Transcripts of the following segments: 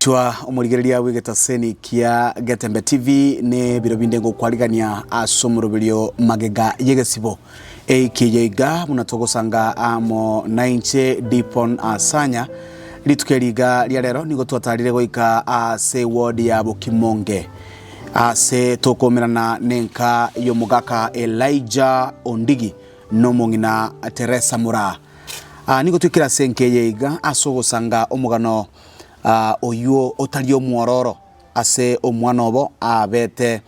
Omwanchwa omorigereria bw'egetaseni kia Getembe TV ne ebiro binde ngokwarigania ase omoroberio magega y'egesibo eiki eye iga buna togosanga amo nainche Dipon Asanya. Rituko eri iga ria rero nigo twatarire goika ase eward ya Bokimonge ase tokoumerana nenka y'omogaka Elijah Ondigi nomong'ina Teresa Muraa. Aa nigo twikire ase enka eye iga ase ogosanga omogano oyio otari omwororo ase omwana obo abete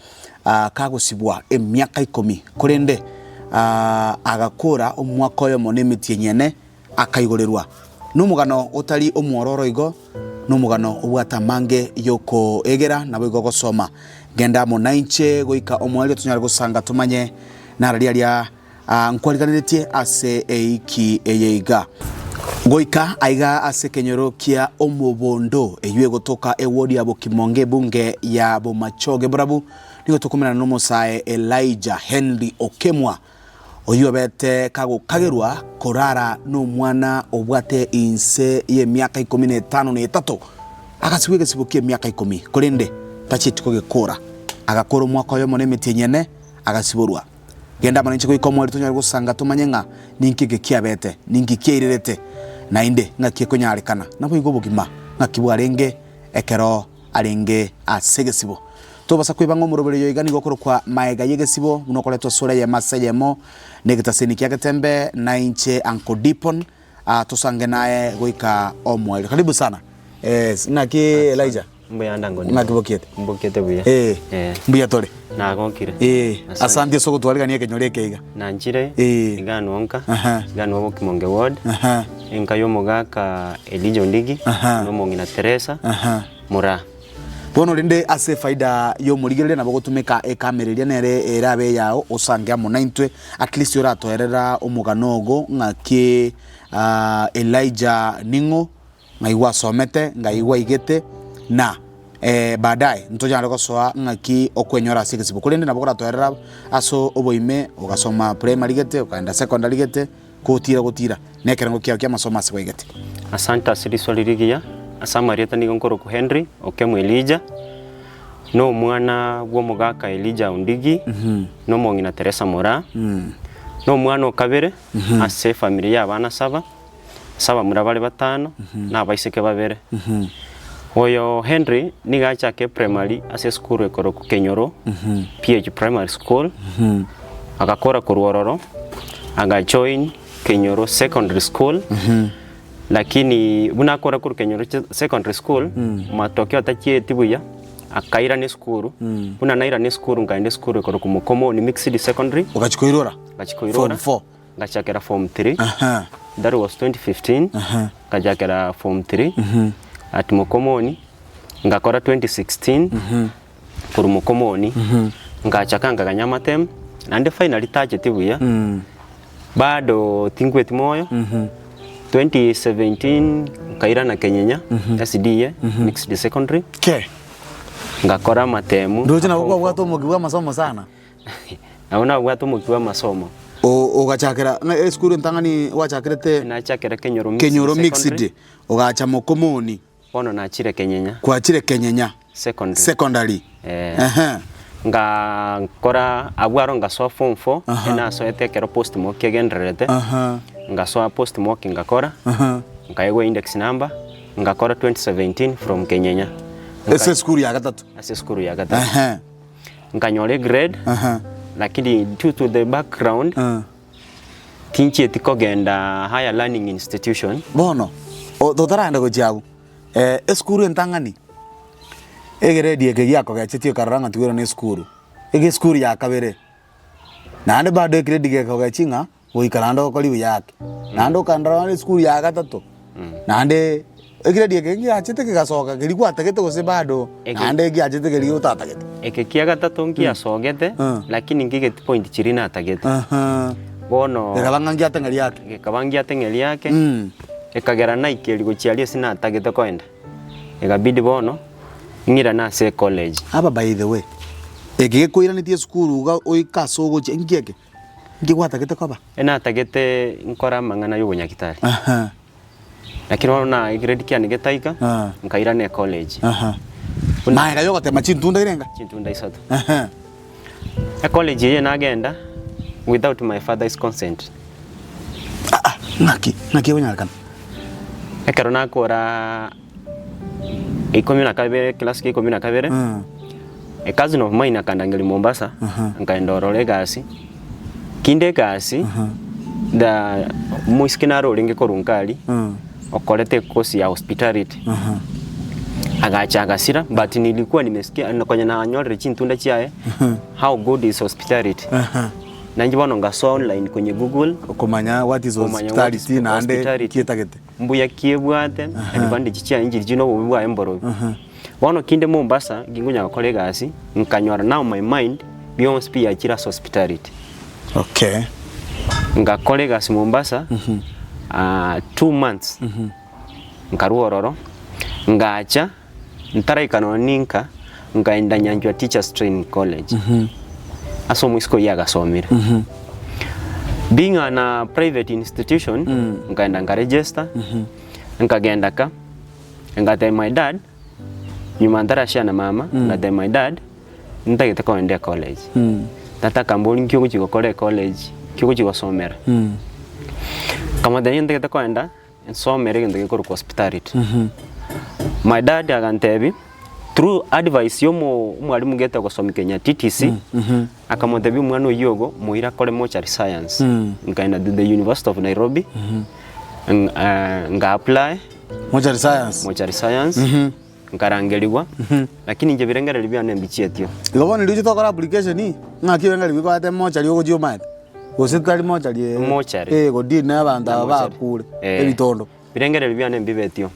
kagosibwa emiaka ikomi, korende agakora omwaka oyomo na emetienyi ene akaigorerwa. Nomogano otari omwororo igo, nomogano obwate amange yokoegera naboigo gosoma. Genda amo nainche goika omoerio tonyare gosanga tomanye narari aria Aa, nkwariganeretie ase eiki eye iga. Goika aiga ase ekenyoro kia omobondo, eyio egotoka ewodi ya Bokimonge ebunge ya Bomachoge Borabu, nigo tokomerana nomosae Elijah Henry Okemwa, oyio obete kagokagerwa korara nomwana obwate inse y'emiaka ikomi na etano na etato, agasibwa egesibo ki'emiaka ikomi, korende tachieti kogekora. Agakora omwaka oyomo na emetienyi ene, agasiborwa. Genda amo nainche goika omoerio tonyare gosanga tomanye ng'a ninki eke kiabete, ninki kiairerete, naende ng'aki ekonyarekana. Naboigo obogima ng'aki bwarenge ekero arenge ase egesibo. Tobasa kweba ng'a omoroberio oyo iga nigo okorokwa maega y'egesibo, buna okoretwa asore eyemo ase eyemo, na egetaseni kia Getembe, na inche Uncle Dipon, tosange naye goika omoerio. Karibu sana. Yes, ng'aki Elijah? Mbuya ande ango Ng'aki bokiete? Mbokiete buya. Eh, Eh. mbuya tore. Nagokire. Eh, Asante. asante ase ogotwarigania ekenyoro eke iga. Nanchire Eh. iga nonka Aha. iga nwo Bokimonge ward Aha. enka ya omogaka Elijah Ondigi Aha. na omong'ina Teresa Aha. Moraa. Bono rende ase efaida y'omorigereria nabo ogotumeka ekamera eria nere erabe eyao osange amo naintwe at least oratoerera omogano ogo ng'aki ah, Elijah ning'o Ng'ai gwasomete, ng'ai gwaigete, na baadaye ntonyare gosoa ng'aki okwenyora ase egesibo. Korende nabo koratoerera ase oboime, ogasoma primary gete, okaenda secondary gete, gotira gotira, na ekerengo kiao ki'amasomo ase gwaigete. Asante ase riswali rigiya. Ase amarieta nigo nkorokwa Henry Okemwa Elijah, na omwana bw'omogaka Elijah Ondigi, na omong'ina Teresa Moraa, na omwana o kabere ase efamiri y'abana saba. Ase abamura bare batano, na abaiseke babere. Oyo Henry nigo achake eprimary ase esukuru ekorokwa Kenyoro PH Primary School, agakora korwa ororo, agajoin Kenyoro Secondary School, lakini buna akora korwa Kenyoro Secondary School, matokeo atachieti buya, akairana esukuru, buna nairana esukuru nkaenda esukuru ekorokwa Mokomoni Mixed Secondary, Ogachia koirora? ngachia koirora. Form four. Ngachakera form 3 Aha. that was 2015 Aha. ngachakera form 3 at Mokomoni ngakora 2016 korwa Mokomoni ngachaka nkaganya amatemu naende finally tacheti buya bado tinkweti moyo 2017 nkairana Kenyenya SDA mixed secondary Ke. ngakora amatemu Ndoche nabo kwabwate omokia bwa amasomo sana. Nabo nabwate omokia bw'amasomo. O- Ogachakera ng'a esukuru entang'ani gwachakerete Nachakera Kenyoro Mixed Kenyoro Secondary. Mixed, ogacha Mokomoni, Bono nachire Kenyenya kwachire Kenyenya Secondary. Secondary. Eh. Ehe. Ngakora abwo aro ngasoa form four, Aha. enasoete ekero post mock egendererete, Aha. ngasoa post mock ngakora, Aha. nkaegwa index number, ngakora 2017 from Kenyenya. Ase esukuru ya gatato. Ase esukuru ya gatato. Ehe. Nkanyora egrade, Aha. lakini due to the background Ah. tinchieti kogenda higher learning institution. Bono, o- totaragenda gochia abwo, eh, esukuru entang'ani, egrade eke giakogechetie okarora ng'a tigwera na esukuru, ege esukuru ya kabere, naende bado egrade gekogechia ng'a Goika naende ogokora buya ake, naende okaenda naende esukuru ya gatato, naende egrade eke ngiachete kegasoka keria gwatagete gose bado Eke- naende giachete keria otatagete. Eke kia gatato ngiasogete, Mm. lakini ngigeti point chiria natagete. Aha. Bono Gekaba ng'a ngiateng'eria ake. gekaba ngiateng'eria ake, Mm. ekagera naikeria gochia aria ase natagete koenda. Ekabidi bono, ng'irane ase ecollege. Aba by the way, eke gekoiranetie esukuru iga oike ase ogochia inki eke? Inki gwatagete koba? Natagete nkore amang'ana y'obonyagitari. Aha. Lakini bono na egrade kiane getaika, Ah. nkairana ecollege. Aha. Maega yogotema chintunda irenga? Chintunda isato. Ehe. Ecollege eye nagenda without my father's consent. Ah ah, ng'aki? Ng'aki egonyarekana? Ekero nakora ikomi na kabere, class kia ikomi na kabere, a cousin of mine akandangeria Mombasa, nkaenda ororo egasi, kinde egasi, the omoiseke nare orenge korwa nka aria, okorete ecourse ya hospitality, agacha agasira but nilikuwa nimesikia konya nanyorire chintunda chiaye, how good is hospitality. Nainche bono ngasoa online kwenye Google, Okomanya what is komanya what is hospitality naende hospitality. ki etagete. Mbuya ki ebwate, advantage chiaye nchiri na obobe bwaye mborobi. Bono kinde Mombasa, nginkonya gokora egasi, nkanyora now my mind bionsi pi yachire ase hospitality. Okay. Ngakora egasi Mombasa, 2 months, nkarwa ororo, ngacha, ntaraika nonya ninka, nkaenda Nyanchwa Teachers Training College, ase omoiseke oyio agasomire. Being an a private institution, nkaenda nkaregister, nkagenda ka, ngatebia my dad, nyuma ntarashare na mama, ngatebia my dad, ntagete kogenda ecollege. Tata akamboria nki ogochia gokora ecollege, nki ogochia gosomera? Nkamotebia ntagete kogenda nsomere egento gekorokwa hospitality. My dad agantebia, through advice ya omo omwalimu gete ogosomia Kenya TTC, akamotebia omwana oyio ogo moire akore mortuary science. Nkaenda to the University of Nairobi, nga apply Mortuary science. Mortuary science, nkarangerigwa, lakini inche birengererio biane mbichietio. Igo bono riria ochete gokora application, ng'aki ebirengererio bikoete mortuary ogochia omanyete? Gose tari mortuary eye. Mortuary. Eh, godeal na abanto aba Mortuary. bakure, Eh. ebitondo. Birengererio biane mbibetio.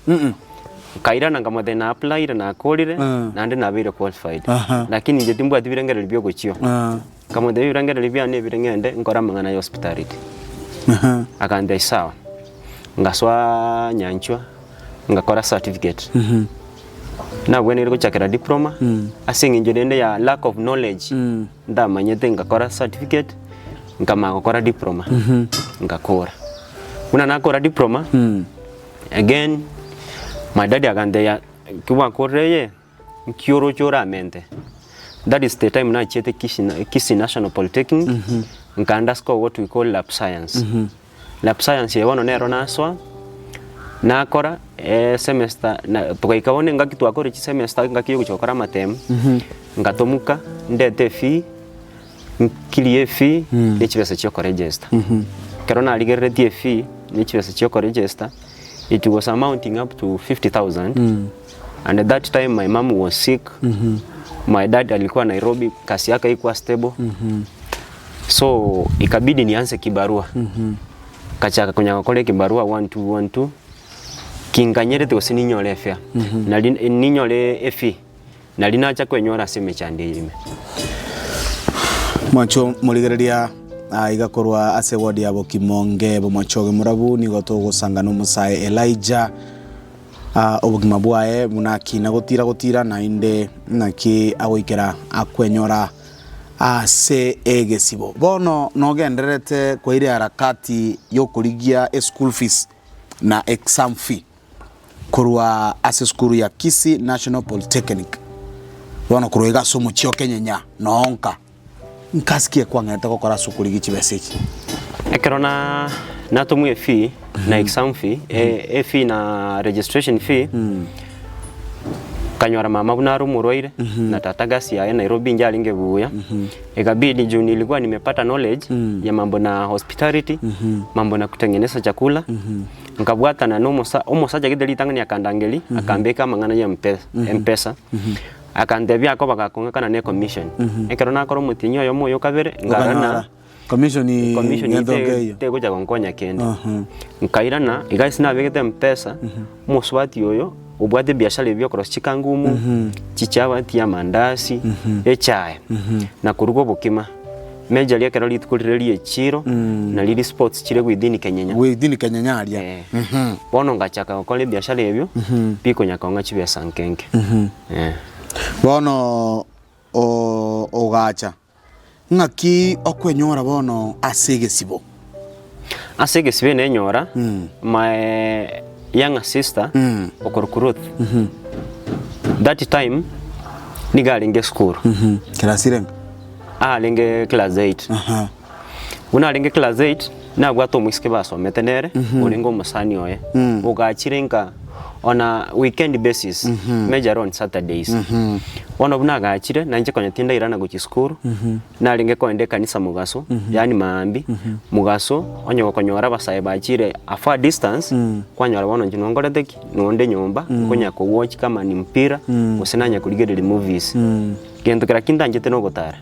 Nkairana nkamotebia na applyire nakorire, naende nabeire qualified. Aha. Lakini inche timbwati birengererio bia ogochio. Ah. Nkamotebia ebirengererio biane ebire ng'ende nkore amang'ana ya hospitality. Aha. Akantebia sawa. Ngasoa nyanchwa, ngakora certificate. Nabweneire gochakera diploma, ase eng'encho rende ya lack of knowledge, ndamanyete ngakora certificate, nkamanya gokora diploma, ngakora. Buna nakora diploma, again, my daddy akantebia ki gwakorire eye, nki oroche oramente. That is the time nachiete Kisii Kisii National Polytechnic, nka underscore what we call lab science. Lab science eye bono nero nasoa, nakora esemester na togaika bono engaki twakorire chisemester engaki ya ogochia gokora amatemu, ngatomoka ndete efee, nkirie efee na chibesa chia okoregister. Ekero narigereretie efee na chibesa chia okoregister, it was amounting up to 50,000 and at that time my mum was sick, my dad alikuwa Nairobi, kazi yake haikuwa stable so ikabidi nianze kibarua kachaka konya gokora ekibarua 1 2 1 2 kinkanyerete gose ninyore efare nari ninyore efee nari nacha kwenyora ase emechando eye ime. Mwancho morigereria aiga korwa ase ward ya Bokimonge Bomochoge Morabu nigo togosanga nomosae Elijah obogima bwaye buna akina gotira gotira naende naki agoikera akwenyora ase egesibo. Bono nogendererete koira eharakati yokorigia eschool fees na exam fee korwa ase esukuru ya Kisii National Polytechnic. Bono korwa iga ase omochie o Kenyenya noo nka nkasi ki ekwang'ete gokora ase okorigia chibesa echi? Ekero na natomwa efee na exam fee, efee na registration fee, nkanyora mama buna are omorwaire, na tata gasi yaye Nairobi inche arenge buya, ikabidi juu nilikuwa nimepata knowledge ya mambo na hospitality, mambo na kutengeneza chakula, nkabwatana na omosa omosacha gete ritang'ani akandangeria, akambeka amang'ana ya mpesa mpesa, akantebia akoba gakong'akana na ecommission. Ekero nakora omotienyi oyomo oyo kabere, nkarora Okanyora commission commission gento te nkeiyo. tegocha gonkonya kende. Aha. Nkairana, iga ase nabegete mpesa, omosubati oyo obwate ebiashara ebi biokorosia chikangumu, chichabati, amandasi, echae, na koruga obokima. Majorly ekero rituko rire ria echiro, na riri sports chire within Kenyenya. Within Kenyenya aria. Eh. Bono ngachaka gokora ebiashara ebio, bikonya kong'a chibesa nke nke. Eh. Bono o- ogacha ng'aki okwenyora bono ase egesibo? Ase egesibo eye nenyora, my. younger sister okorokwa Ruth, that time nigo arenge esukuru. Class irenge? Arenge class eight. Buna arenge class eight, nabwate omoiseke basomete nere, orenge omosani oye, ogachire nka on a weekend basis, majorly on Saturdays. Bono buna agachire, nainche konya tindairana gochia esukuru, narenge kogenda ekanisa mogaso, yaani maambia, mogaso, onye gokonyora abasae bachire a far distance, kwanyora bono inche nonkorete ki? Nonde nyomba, nkonya ko watch kama ni mpira, gose nanya korigereria movies. Gento kera ki ntanchete nogotara,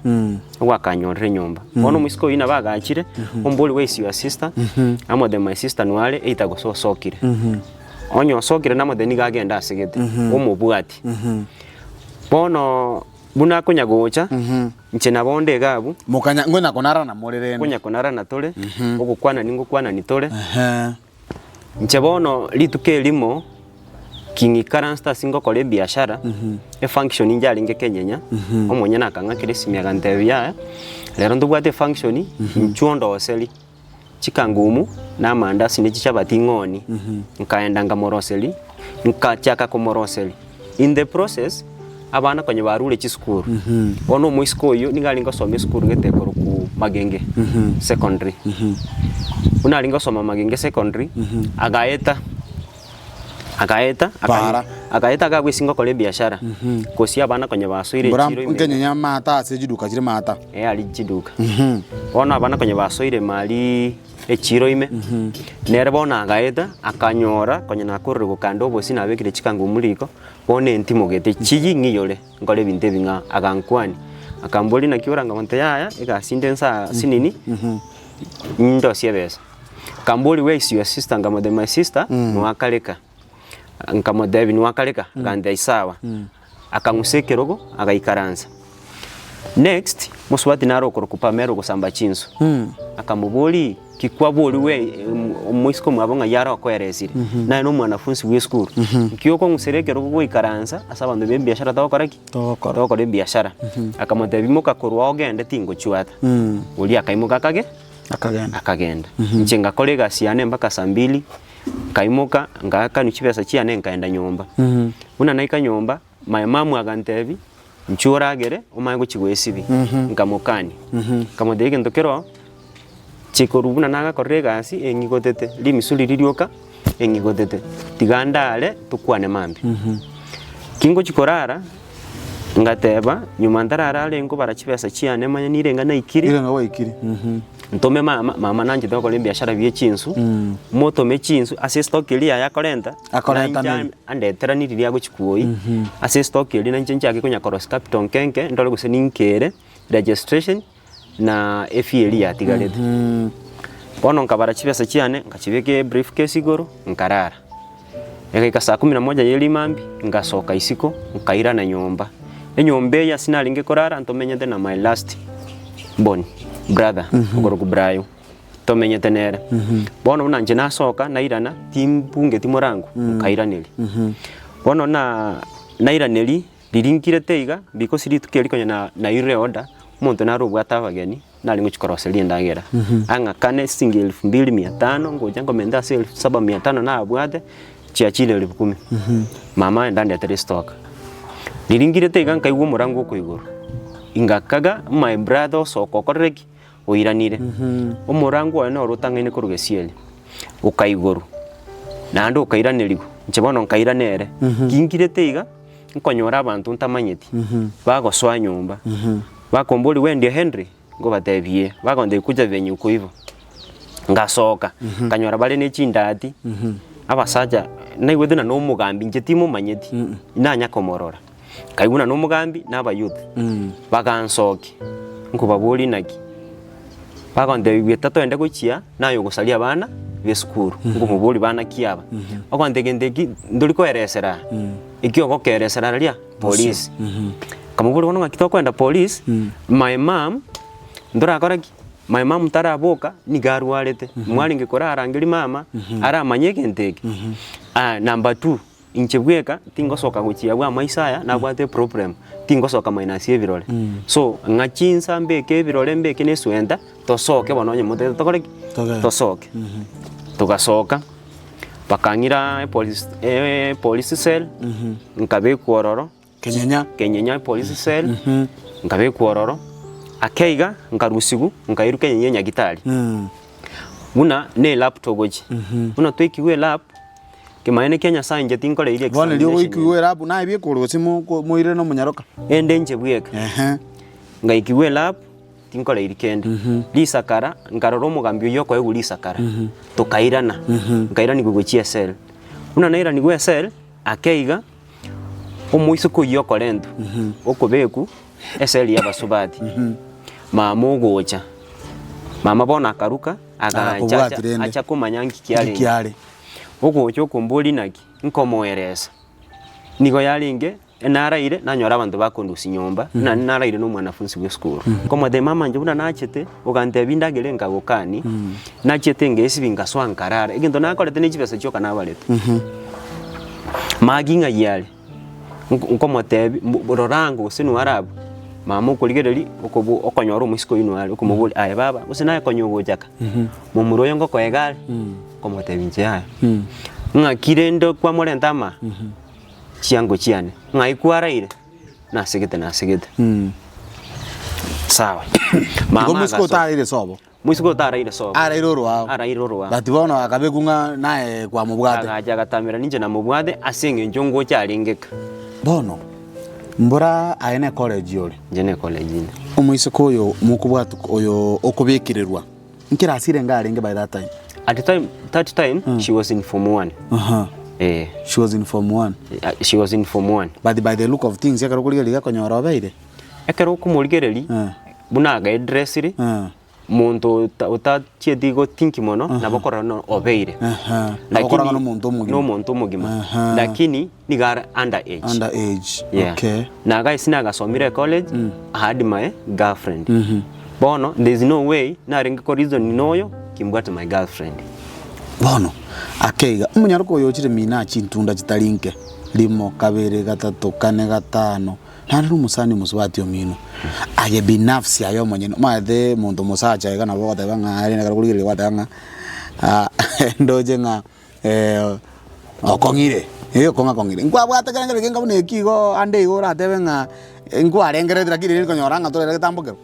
ogwakanyorire enyomba. Bono omoiseke oyio nabo agachire, ombori where is your sister, amotebia my sister nware either gose osokire. Onye osokire namotebia nigo agenda asegete, omobwati. Bono buna akonya gocha, inche nabo onde iga abwo, Mokanya ngonya konarana more rende. konya konarana tore, ogokwanani ngokwanani tore. Inche bono rituko erimo, king'ikaransete ase ngokora ebiashara, efunction inche arenge kenyenya, omonyene akang'akera esimi agantebia yaya, rero ntobwate efunction, inchuo ondoseri chikangumu na amandasi ne chichabati ng'oni. Nkaenda nkamoroseria, nkachaka komoroseria, in the process, abana konya barure chisukuru, bono omoiseke oyio nigo arenge gosoma esukuru gete ekorokwa Magenge Secondary. Buna arenge gosoma Magenge Secondary, agaeta agaeta Para. agaeta agagwa ase ngokora ebiashara, gose abana konya basoire Mbora echiro ime. nkenyenya amato ase chiduka chire maata. Eh aria chiduka. Bono abana konya basoire maria echiro ime, nere bono agaeta akanyora konya nakorire gokanda obosie nabekire chikangumu riko, Bono entimogete chiyii ng'iyore nkore ebinto ebi ng'a agankwania, akamboria naki ore nkamonto yaya egasi inde nsa asinini nindosie ebesa. Akamboria where is your sister nkamotebia my sister nwakareka, nkamotebia nwakareka agantebia sawa, akang'usa ekerogo agaikaransa. Next, mosubati nare okorokwa Pamela ogosamba chinsu, akamoboria ki kwaborigwe omoiseke omwabo ng'ai are okoeresire, naye na omwanafunsi bwa esukuru, nki okong'usera ekerogo goikaransa ase abanto ba ebiashara togokora ki? Togokora. Togokora ebiashara. Akamotebia imoka korwa oo ogende tingochwata. Oria akaimoka akage? Akagenda. Akagenda. Inche ngakora egasi yane mpaka saa mbili, nkaimoka, ngaakanwa chibesa chiane nkaenda nyomba. Buna naika nyomba. My mum agantebia, inchuo oragere omanye gochia goesibia. Nkamokania, nkamotebia egento kero oo, chikorwa buna nagakorire egasi eng'igotete, rimisu riria rioka eng'igotete, tiga ndare tokwane mambia. Kingochia korara, ngateba nyuma ntararare nkobara chibesa chiane manye nirenga naikire. Nirenga gwaikire. Ntome mama, mama nanchete gokora ebiashara bie chinsu, motome chinsu ase estock eria yaye akorenta, Akorenta nainche neri. andeteranie riria agochi kuoyia, ase estock eria nainche nchake konya korosia capital nke nke, ndore gose ninkere registration na efee eria yatigarete. Bono nkabara chibesa chiane, nkachibeka ebriefcase igoro, nkarara. Egaika saa kumi na moja ye rimambia, ngasoka isiko, nkairana nyomba. Enyomba eye ase narenge korara ntomenyete na my last born brother, okorokwa Brayo, tomenyete nere. Bono buna inche nasoka nairana, timbungeti morango, nkairaneria. Bono na nairaneria, riria nkirete iga, because rituko erio konya na nairire order, omonto nare obwate abageni. Nare ngochia koroseria endagera, ang'akane siringi elfu mbili mia tano, ngocha nkomenta ase elfu saba mia tano nabwate, chiachire elfu kumi. Mama aye ndandetere estoka. Riria ngirete iga nkaigwa omorango okwa igoro, ingakaga my brother osoka okorire ki? Oiranire. Omorango oye noro otang'aine korwa gesieri, okaigorwa, naende okairanerigwa, inche bono nkairana ere. Ki ngirete iga, nkonyora abanto ntamanyeti, bagosoa nyomba. Bakomboria, We ndio Henry? Nkobatebia, Ee. Bagontebia, Kucha venye uko hivo. Ngasoka, nkanyora bare ne chindati, abasacha, naigwete ng'a nomogambi, inche timomanyeti, inanya komorora. Nkaigwa ng'a nomogambi na abayouth, bagansokia, nkobaboria naki, bagontebia goeta toende gochia, naye ogosaria abana ba esukuru, nkomoboria bana ki aba? Ogontebia gento eki ntori koeresera aa, eki ogokeresera riria. Police. Nkamoboria bono ng'aki tokoenda police, my mum ntorakora ki? My mum taraboka nigo arwarete, mwarenge korarangeria mama aramanye egento eke. Aya number two, inche bweka tingosoka gochia abwo amaiso aya nabwate eproblem, tingosoka minus ebirore. So ng'a chinsa mbeke ebirore mbeke na eswenta, tosoke bono onye motagete tokore ki? Togende. Tosoke. Togasoka. Bakang'ira epolice epolice cell, nkabekwa ororo. Kenyenya. Kenyenya epolice cell, nkabekwa ororo, ake iga nkarusigwa nkairwa Kenyenya enyagitari. Buna na elap togochia, buna twaikigwe elap, kemanyererio kia Nyasaye inche tinkoreirie Bono erio examination ogoikigwa elap naye bieka ore gose moirire na omonyaroka? Ende inche bweka. Ehe. Ngaikigwa elap. Tinkoreiri kende. Risakara, nkarora omogambi oyio okoegwa risakara, tokairana, nkairanigwa gochia esel. Buna nairanigwe esel, ake iga, omoiseke oyio okorentwa, okobekwa esel ya abasubati, mama ogocha, mama bono akaruka, agacha Agakobwati acha rende. acha komanya nki Nki kiarenge. kiare. Ogocha okomboria naki, nkomoeresa, nigo yarenge. Naraire, nanyora abanto bakondusia nyomba, buna naraire na omwanafunsi bw'esukuru. Nkomotebia, mama inche buna nachete, ogantebia indagere nkagokani, nachete ngesibia nkasoa nkarara, egento nakorete ne chibesa chioka nabarete. Magi ng'ai are? Nko nkomotebia mbu rora ango gose nware abwo, mama okorigereria okobo okonyora omoiseke oywo nware, okomoboria aye baba, gose naye konya ogochaka, momura oyo ngokoega are? Nkomotebia inche yaya. Ng'aki rende kwamorenta ama? Chiango chiane, ng'ai kwaraire? Nasegete nasegete. Sawa. Igo Mama moiseke agasoka. otaraire sobo. Moiseke otaraire sobo. Araire orwao. Araire orwao. But bono akabekwa ng'a naye kwamobwate. Agacha agatamera ninche namobwate ase eng'encho ngocha arenge ka. Bono, mbora aye ne college ore. Inche ne college inde. Omoiseke oyo mokobwatwa oyo okobekererwa, nkirasi renge arenge by that time? At time, that time she was in form one. Aha. Eh, She was in form one. she was in form one. But by the look of things ekero okorigereria okonyora obeire. Ekero okomorigereria, Eh. buna agaedressire, Eh. monto ota otachieti gotinki mono, nabo okorora ng'a obeire. Aha. Nabo okorora ng'a nomonto omogima. Nomonto omogima. Aha. Lakini nigo are under age. Under age. Yeah. Okay. Na guys nagasomire ecollege, I had my girlfriend. Bono there is no way narenge ko reason noyo kimbwate my girlfriend. Bono ake iga, omonyaroka oyo ochire mino chintunda chitari nke, rimo, kabere, gatato, kane, gatano, naende nomosani omosubati omino. Aye binafsi aye omonyene, omanyete omonto omosacha iga nabo ogoteba ng'a aye ekero okorigereria gwateba ng'a ndoche ng'a okong'ire, eh okong'a kong'ire. Nkwabwate ekerengererio kenge buna eki igo ande igo oratebe ng'a nkwarengereretie lakini rende konyora ng'a torere getambokero.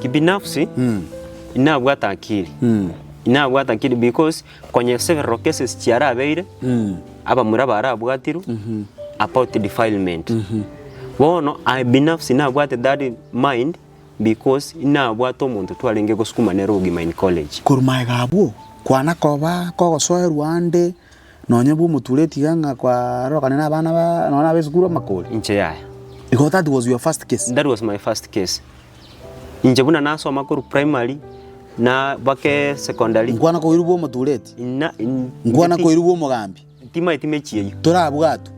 Kibinafsi, inabwate akili, inabwate akili because konya several cases chiarabeire, abamura barabwatirwe about defilement. Bono aye binafsi nabwate that mind because inabwate omonto twarenge gosukuma nere obogima in college. Korwa magega abwo, kwana koba kogosoerwa ande, nonye bwa omotureti iga ng'a kwarorokane na abana ba nonye na ab'esukuru amakori. Inche yaya. Igo that was your first case? That was my first case. Inche buna nasoma korwa primary, na bake secondary. Nkwana koirwa bwa omotureti? Ina Nkwana koirwa bwa omogambi? Timaeti mechie eyio. Torabwatwe?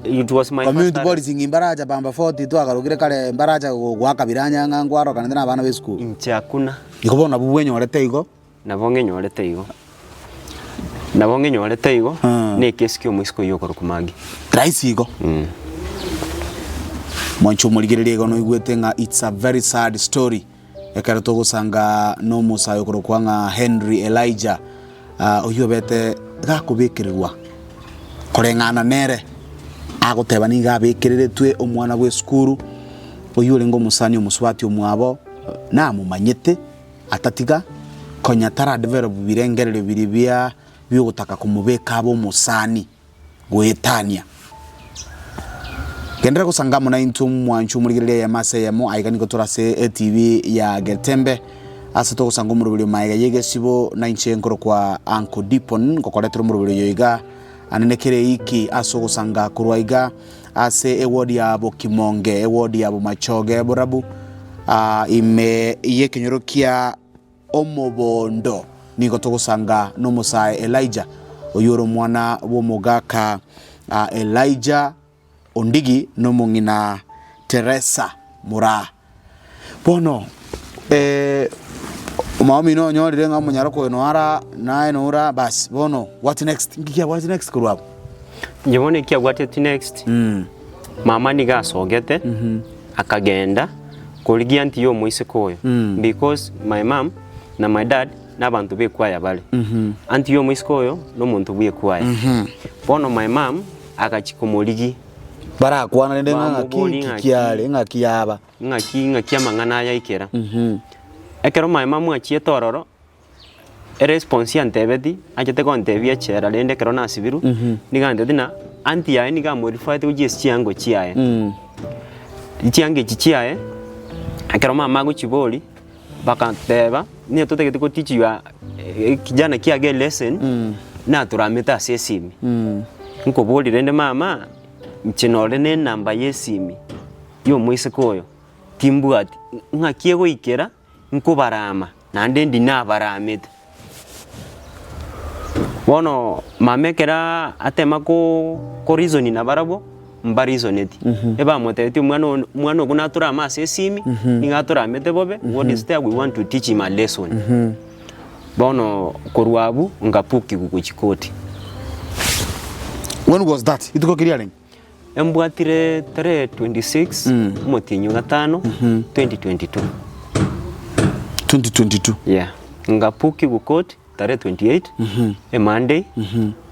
It was my first Community arrest. policing mbaracha bamba 40 twagarokire kare mbaracha goaka biranya ng'a nkwarokanete na abana b'esukuru. Inche hakuna. Igo bono nabwo bwenyorete igo. Nabo ng'enyorete igo. Nabo ng'enyorete igo, Ah. na ekesi kia omoiseke oyio okorokwa Maggie. Rahisi igo. Mwanche omorigereria igo noigwete ng'a it's a very sad story ekero togosanga na omosae okorokwa ng'a Henry Elijah ah, oyio obete gakobekererwa koreng'ana nere agoteba nigo abekereretwe omwana bw'esukuru oyio orenge omosani omosubati omwabo namomanyete Atatiga konya tara develop birengererio biria bia biogotaka komobeka abe omosani goetania. Genderera gosanga amo naintwe omwancho omorigereria eyemo ase eyemo aiga nigo tore ase etv ya Getembe ase togosanga omoroberio maega yegesibo na inche nkorokwa Uncle Dipon ngokoretera omoroberio oyo iga ande nekere eiki ase ogosanga korwa iga ase eward ya Bokimonge, eward ya Bomachoge Borabu, ime y'ekenyoro kia Omobondo. Nigo togosanga nomosae Elijah, oyio ore omwana bw'omogaka Elijah Ondigi nomong'ina Teresa Moraa. Bono omama omino onyorire ng'a omonyaroka oyo noara naye nora bas bono what next? Nki kiabwate next korwa abwo? Inche bono ekiabwateti next, mama nigo asogete, akagenda korigia aunty ya omoiseke oyo, because my mum na my dad. na abanto b'ekwaya bare. Aunty ya omoiseke oyo na omonto bw'ekwaya. Bono my mum agachia komorigia. Barakwana rende ng'a ng'aki Bamoborie ki ng'aki. kiare, ng'aki yaba. Ng'aki ng'aki amang'ana aya aikera. Ekero my mum achiete ororo, eresponse yantebeti, achete gontebia echela rende ekero nasibirwe, nigo antebeti ng'a aunty yaye nigo amorifaete gochia ase chiango chiaye. Chianga echi chiaye, ekero mama agochiboria, bakateba, nigo totagete go teach your kijana kiago elesson, natoramete ase esimi. Nkoboria rende mama, inche nore na enamba ya esimi ya omoiseke oyo, timbwati, ng'aki egoikera nkobarama, naende ndi nabaramete. Bono mama ekero atema ko ko reason nabarabwo, mbareasoneti, ebamotebetie omwana one omwana ogo natorame ase esimi, nigo atoramete bobe, what is there we want to teach him a lesson. Bono korwa abwo ngapukigwa gochia koti. When was that? Rituko ki riarenge? Embwatire tarehe 26 omotienyi o gatano 2022. 2022. Yeah. Ngapukigwa court tarehe 28 e Monday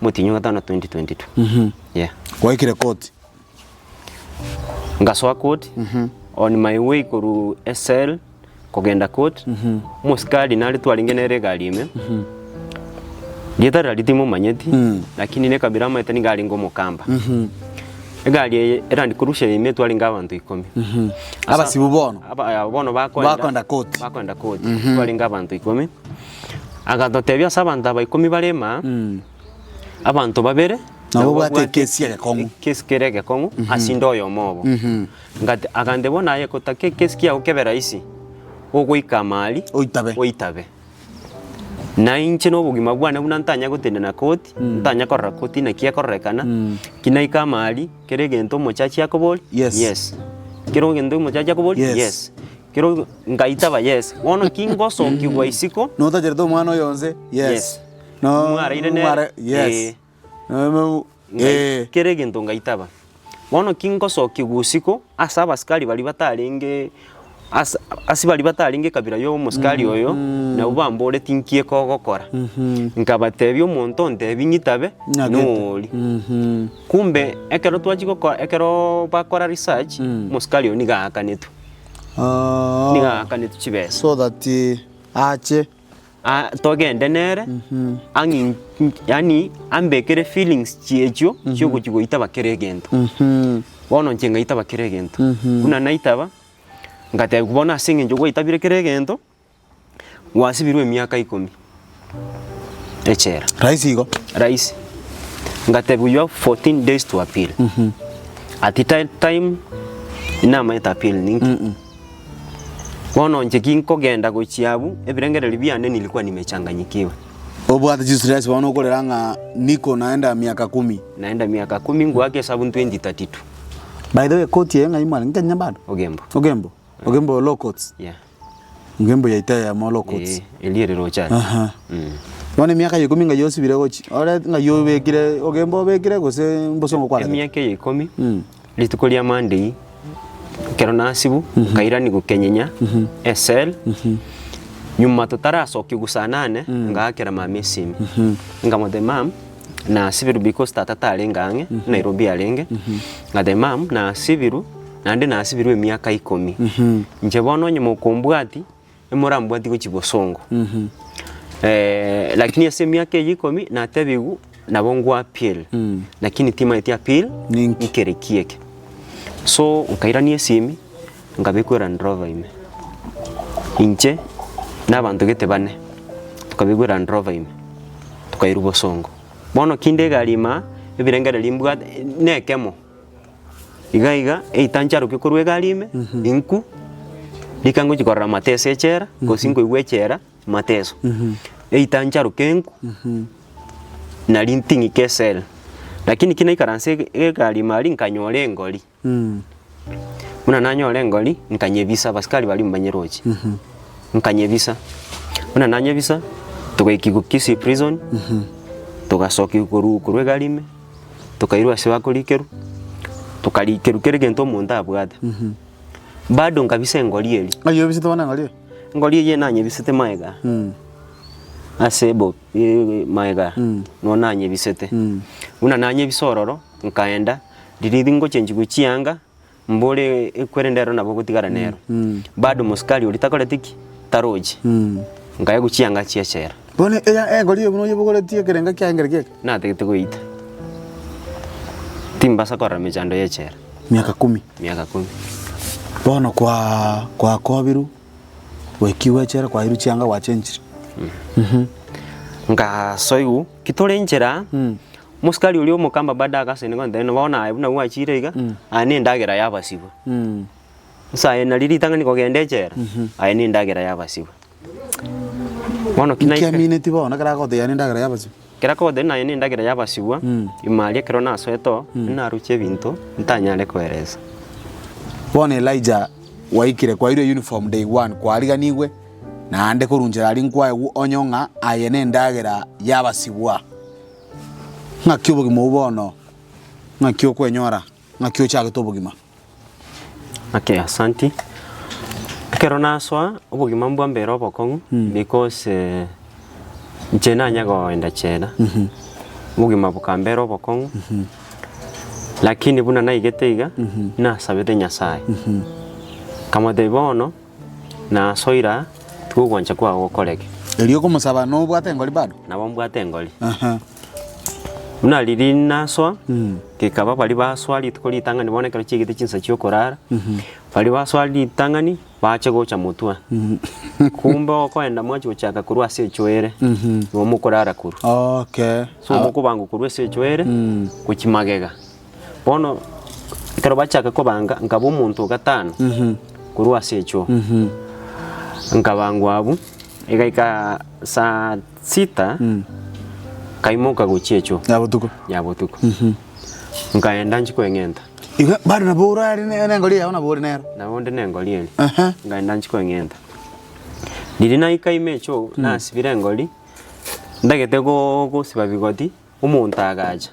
omotienyi o gatano 2022. Yeah. Gwaikire koti. Ngasoa court on my way korwa ecell kogenda court omosikari nare twarenge nere egari ime rieta riria timomanyeti lakini ne ekabira amaete nigo arenge omokamba. Egari eye erandi korusha ime twarenge abanto ikomi. Asa- Abasibu bono. Aba aba bono bakoenda Bakoenda court. bakoenda court twarenge abanto ikomi, agatotebia ase abanto aba ikomi bare imaa, abanto babere Nabo babwate ekesi egekong'u. ekesi kere egekong'u ase inde oyomo obo. Ngate agantebia bono aye kotaka ekesi kiago kebe rahisi, ogoika amari Oitabe. oitabe. Na inche na obogima bwane buna ntanya gotenena koti, ntanya korora koti naki ekororekana, ki naika amari, kera egento omochachi akoboria, Yes. yes. Kera egento omochachi akoboria, Yes. yes. Kero ngaitaba yes. Bono ki ngosokigwa isiko, Notacherete omwana oyo onse? Yes. Yes. No, Mwaraire nere? mwara- yes. Eh. No, eh. Kera egento ngaitaba. Bono ki ngosokigwa isiko ase abasikari baria batarenge ase ase baria batarenge ekabira ya omosikari oyo, nabwo bamboretie nki ekogokora. Nkabatebia omonto ontebi ng'itabe, Ng'agete. noori. Kumbe ekero twachia gokora ekeroo bakora research, omosikari oyo nigo aakanetwe, nigo aakanetwe chibesa. So that ache. Ah, togende nere ang'in yaani ambekere feelings chiechio chiogochia goitaba kera egento. Bono inche ngaitaba kera egento. Buna naitaba, ngatebiwa bono ase eng'encho gwaitabire kera egento, gwasibirwe emiaka ikomi echela. Rahisi igo. Rahisi. Ngatebiwa you have 14 days to appeal. At that time, namaete appeal ninki. Bono inche ginkogenda gochia abwo, ebirengererio biane nilikuwa nimechanganyikiwa. Obwate chistress bono okorera ng'a niko naenda miaka kumi. Naenda miaka kumi ngoaka esabu 2032. By the way koti eye ng'ai mware Kenya bado? Ogembo. Ogembo? Ogembo law courts? Yeah. Ogembo yaito eyemo law courts. Eh, eria ere roche aria. Aha. Bono emiaka ya ikomi ng'ai osibire gochia? Ore ng'ai obekire Ogembo obekire gose mbosongo kwarete? Emiaka eye ikomi, Rituko ria Monday, ekero nasibwa, nkairani gokenyenya ecell, nyuma totarasokia saa nane, ngaakera mama esimi, nkamotebia mum, nasibirwe because tata tarenge ang'e, Nairobi arenge, ngatebia mum nasibirwe, naende nasibirwe emiaka ikomi, inche bono onye mokombwatia, Emorambwati gochia bosongo. Lakini ase emiaka eyio ikomi natebigwe nabo ngwa appeal lakini timaeti appeal Ninki? nkere ki eke. So nkairania esimi nkabekwa Land Rover ime, inche na abanto gete bane tokabekwa Land Rover ime tokairwa bosongo. Bono kinde egari ime aa ebirengererio mbwate na ekemo. Iga iga eitancharoke korwa egari ime, inku, rika ngochia korora amateso echela, gose nkoigwa echela mateso. Eitancharoke nku, nari nting'ike ecell. Lakini ki naikaransa ege egari ime aria nkanyora engori, buna nanyora engori, nkanyebisa abasikari baria mbanyeroche, nkanyebisa, buna nanyebisa, togaikigwa Kisii prison, togasokiwa korwa korwa egari ime. Tokairwa ase bakorikerwa, tokarikerwa kera egento omonto abwate. Bado nkabisa engori eria. Ng'ai obisete bono engori eye? Engori eyio nanyebisete magega. Ase ebo magega nigo nanyebisete. Buna nanyebisa ororo, nkaenda, riria ngochenchigwa chianga, mbore ekwerende ero nabo ogotigara nero. Bado mosikari oria takoreti ki? Tarochi. Nkaegwa chianga chia echela. Bono eya engori eye buna oyebogoretie ekerenga kiaye nkere kiaye? Natagete goita. Timbasa korora mechando ya echela. Miaka kumi. Miaka kumi. Bono kwa kwakobirwe. Gwaikigwe echela kwairwe chianga gwachenchire. Nkasoigwa, ki tore nchera, mosikari oria omokamba bado agasenda gontebia ng'a bono aye buna gwachire iga, aye na endagera yabasibwa. Nse aye nari ritang'ani kogenda echela, aye na endagera yabasibwa. Bono ki naika. Nkiamineti bono ekero agotebia aye na endagera yabasibwa? Ekero akogotebia ng'a aye na endagera yabasibwa, ime aria ekero nasoete oo, naruche ebinto ntanyare koeresa. Bono Elijah Gwaikire kwairwe uniform day one kwariganigwe naende korwa nchera aria nkwaegwa onye ng'a aye nendagera y'abasibwa. Ng'aki obogima obwo bono ng'aki okwenyora ng'aki ochagete obogima. Okay, asanti. Ekero nasoa obogima mbwambere obokong'u because inche nanya goenda chela, obogima bokambera obokong'u. Lakini buna naigete iga, nasabete Nyasae, nkamotebia bono nasoire aa, tiga ogwancha kwao gokoreke. Erio okomosaba nobwate engori bado? Nabo mbwate engori. Aha. Buna riria nasoa, gekaba baria basoa rituko ritang'ani bono ekero chiaigete chinsa chiokorara, baria basoa ritang'ani. Bache gocha motwe. Kumbe okoenda mwachi gochaka korwa ase echoere, nigo mokorara korwa. Okay. So mokobangwa korwa ase echoere, gochia magega. Bono, ekero bachaka kobanga, nkaba omonto o gatano, korwa ase echoo. Nkabangwa abwo, egaika saa sita, nkaimoka gochia echoo. Ya botuko. Ya botuko. Nkaenda nchia koeng'enta. Igo bado nabo orare ne nengori yao nabo ore nero. Nabo onde nengori eria. Ehe. Nkaenda nchia koeng'enta. Riria naika ime echoo, nasibire engori, ntagete go gosiba bigoti, omonto agacha,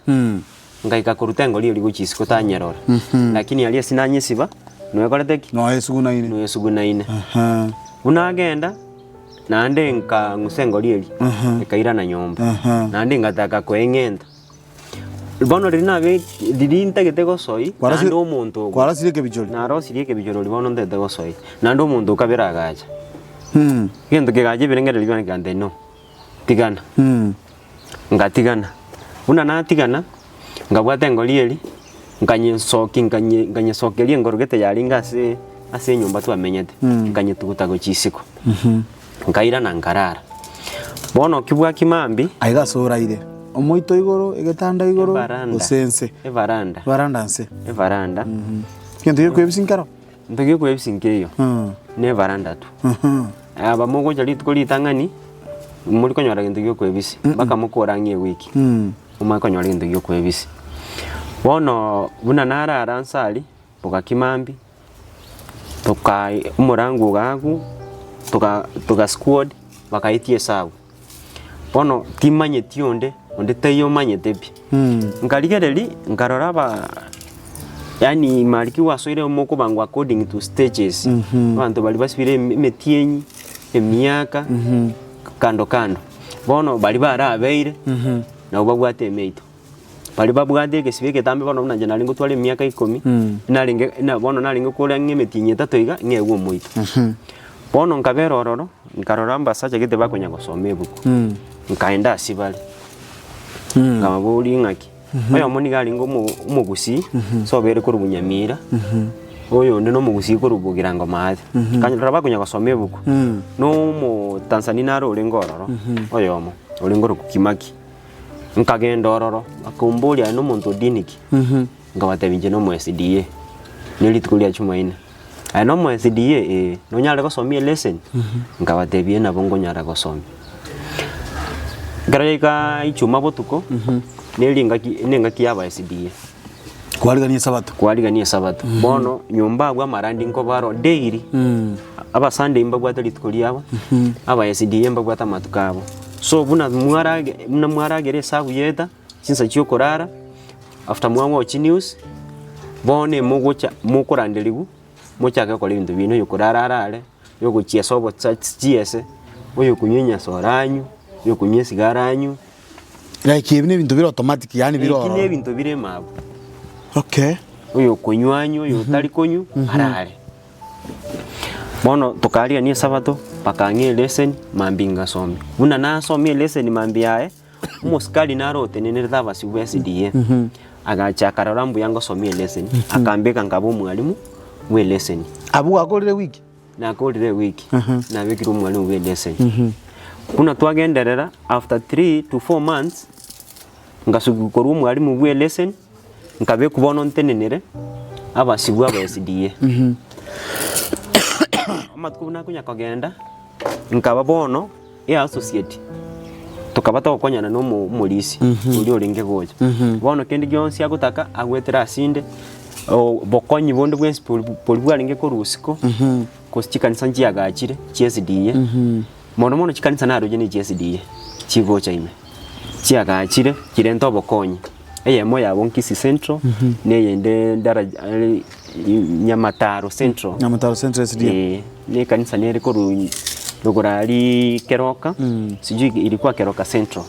nkaika koruta engori eria gochia isiko tanyerora. Lakini aria ase nanyesiba, noekorete ki? Noesugunaine. Noesugunaine. Ehe. Buna agenda, naende nkang'usa engori eria, ekairana nyomba. Naende ngataka koeng'enta. Bono riria nabe riria ntagete gosoi, Kwarasi- naende omonto ogo Kwarasirie ekebichori? narosirie ekebichorori bono ntagete gosoi, naende omonto o kabere agacha. Mm. Egento kegacha ebirengererio biane kegantebia no, tigana. Mm. Ngatigana, buna natigana, nkabwata engori eria, nkanyesokia nkanye nkanyesokeria engoro gete yarenge ase ase enyomba twamenyete, nkanyetuguta gochia isiko. Nkairana nkarara. Bono ki bwaki mambia. Aiga ase oraire, omoito igoro, egetanda igoro, Evaranda. gose ense. Evaranda. Evaranda nse. Evaranda. Egento gekwebisia nkero? Egento gekwebisia nkeiyo, ne evaranda tu. Aba mogocha rituko ritang'ani, mori konyora gento giokwebisia, mpaka mokore ang'e ewiki, momanye konyora egento giokwebisia. Bono buna narara nse aria, bogaki mambia. Toka omorango ogaakwa, toka toka squad bakaitia esabu. Bono timanyeti onde, onde taiyo omanyete pi. Nkarigereria, nkarora aba yaani mahali ki gwasoire mokobangwa according to stages, abanto baria basibire emi emetienyi, emiaka, kando kando. Bono baria barabeire, nabo babwate emeito. Baria babwate egesibo egetambe bono buna inche narenge gotwara emiaka ikomi, narenge na bono narenge kore ang'e emetienyi etato iga, ng'egwe omoito. Bono nkabera ororo, nkarora mbasacha gete bakonya gosoma ebuku, nkaenda ase bare, nkababoria ng'aki, oyomo nigo arenge omo omogusii, ase obeire korwa Bunyamira, oyonde na omogusii korwa Bogirango maate, nkanyora bakonya gosoma ebuku, na omotanzania naro orenge ororo, oyomo, orenge korokwa Kimaki. Nkagenda ororo, bakomboria aye nomonto o dini ki? Nkabatebia inche nomo SDA, ne rituko ria Jumaine. Aye nomo SDA? Ee. Nonyare gosomia eleseni? Nkabatebia nabo nkonyara gosomia. Ekero yaika ichuma botuko, neri engaki ne engaki ya aba SDA. Kwarigania esabato. Kwarigania esabato. Bono nyomba abwo amarandi nkoba aro daily, aba Sunday mbabwate rituko riabo, aba SDA mbabwate amatuko abo. So buna mwarage buna mwaragera esabu yeta, chinsa chia okorara, after mwa watch news, bono emogocha mokoranderigwa, mochake gokora ebinto biaino, oyo okorara arare, oyo ogochiesa obocha chiese, oyo okonywa enyasore anywe. Oyokonywa esigara anywe. Like ebi nebinto bire automatic yaani bire Eki ororo. nebinto bire mabu. Okay. Oyokonywa anywe, oyotari konywa arare. Bono tokarigania esabato, bakang'a eleseni, mambia ngasomia. Buna nasomia eleseni mambia yaye, omosikari naro otenenerete abasibwa ba SDA, agacha akarora mbuya ngosomia eleseni, akambeka nkaba omwalimu bwa eleseni. Abwo gwakorire ewiki? Nakorire ewiki, nabekire omwalimu bwa eleseni. Buna twagenderera, after 3 to 4 months, ngasukia korwa omwalimu bwa eleseni, Nkabekwa bono ntenenere abasibwa aba SDA. Amatuko buna akonya kogenda, nkaba bono eassociate, tokaba togokonyana na omo omorisia oria orenge gocha. Bono kende gionsi agotaka agwetera asinde, obokonyi bonde bwensi bori bori bwarenge korwa isiko, gose chikanisa nchiagachire chia SDA, mono mono chikanisa naroche ne chia SDA chigocha ime, chiagachire chirente obokonyi. Eyemo yabo Nkisi Central, na eyende daraja Nyamataro Central. Nyamataro Central SDA. Eh, na ekanisa nere korwa rogoro aria Keroka, sijui ilikuwa Keroka Central.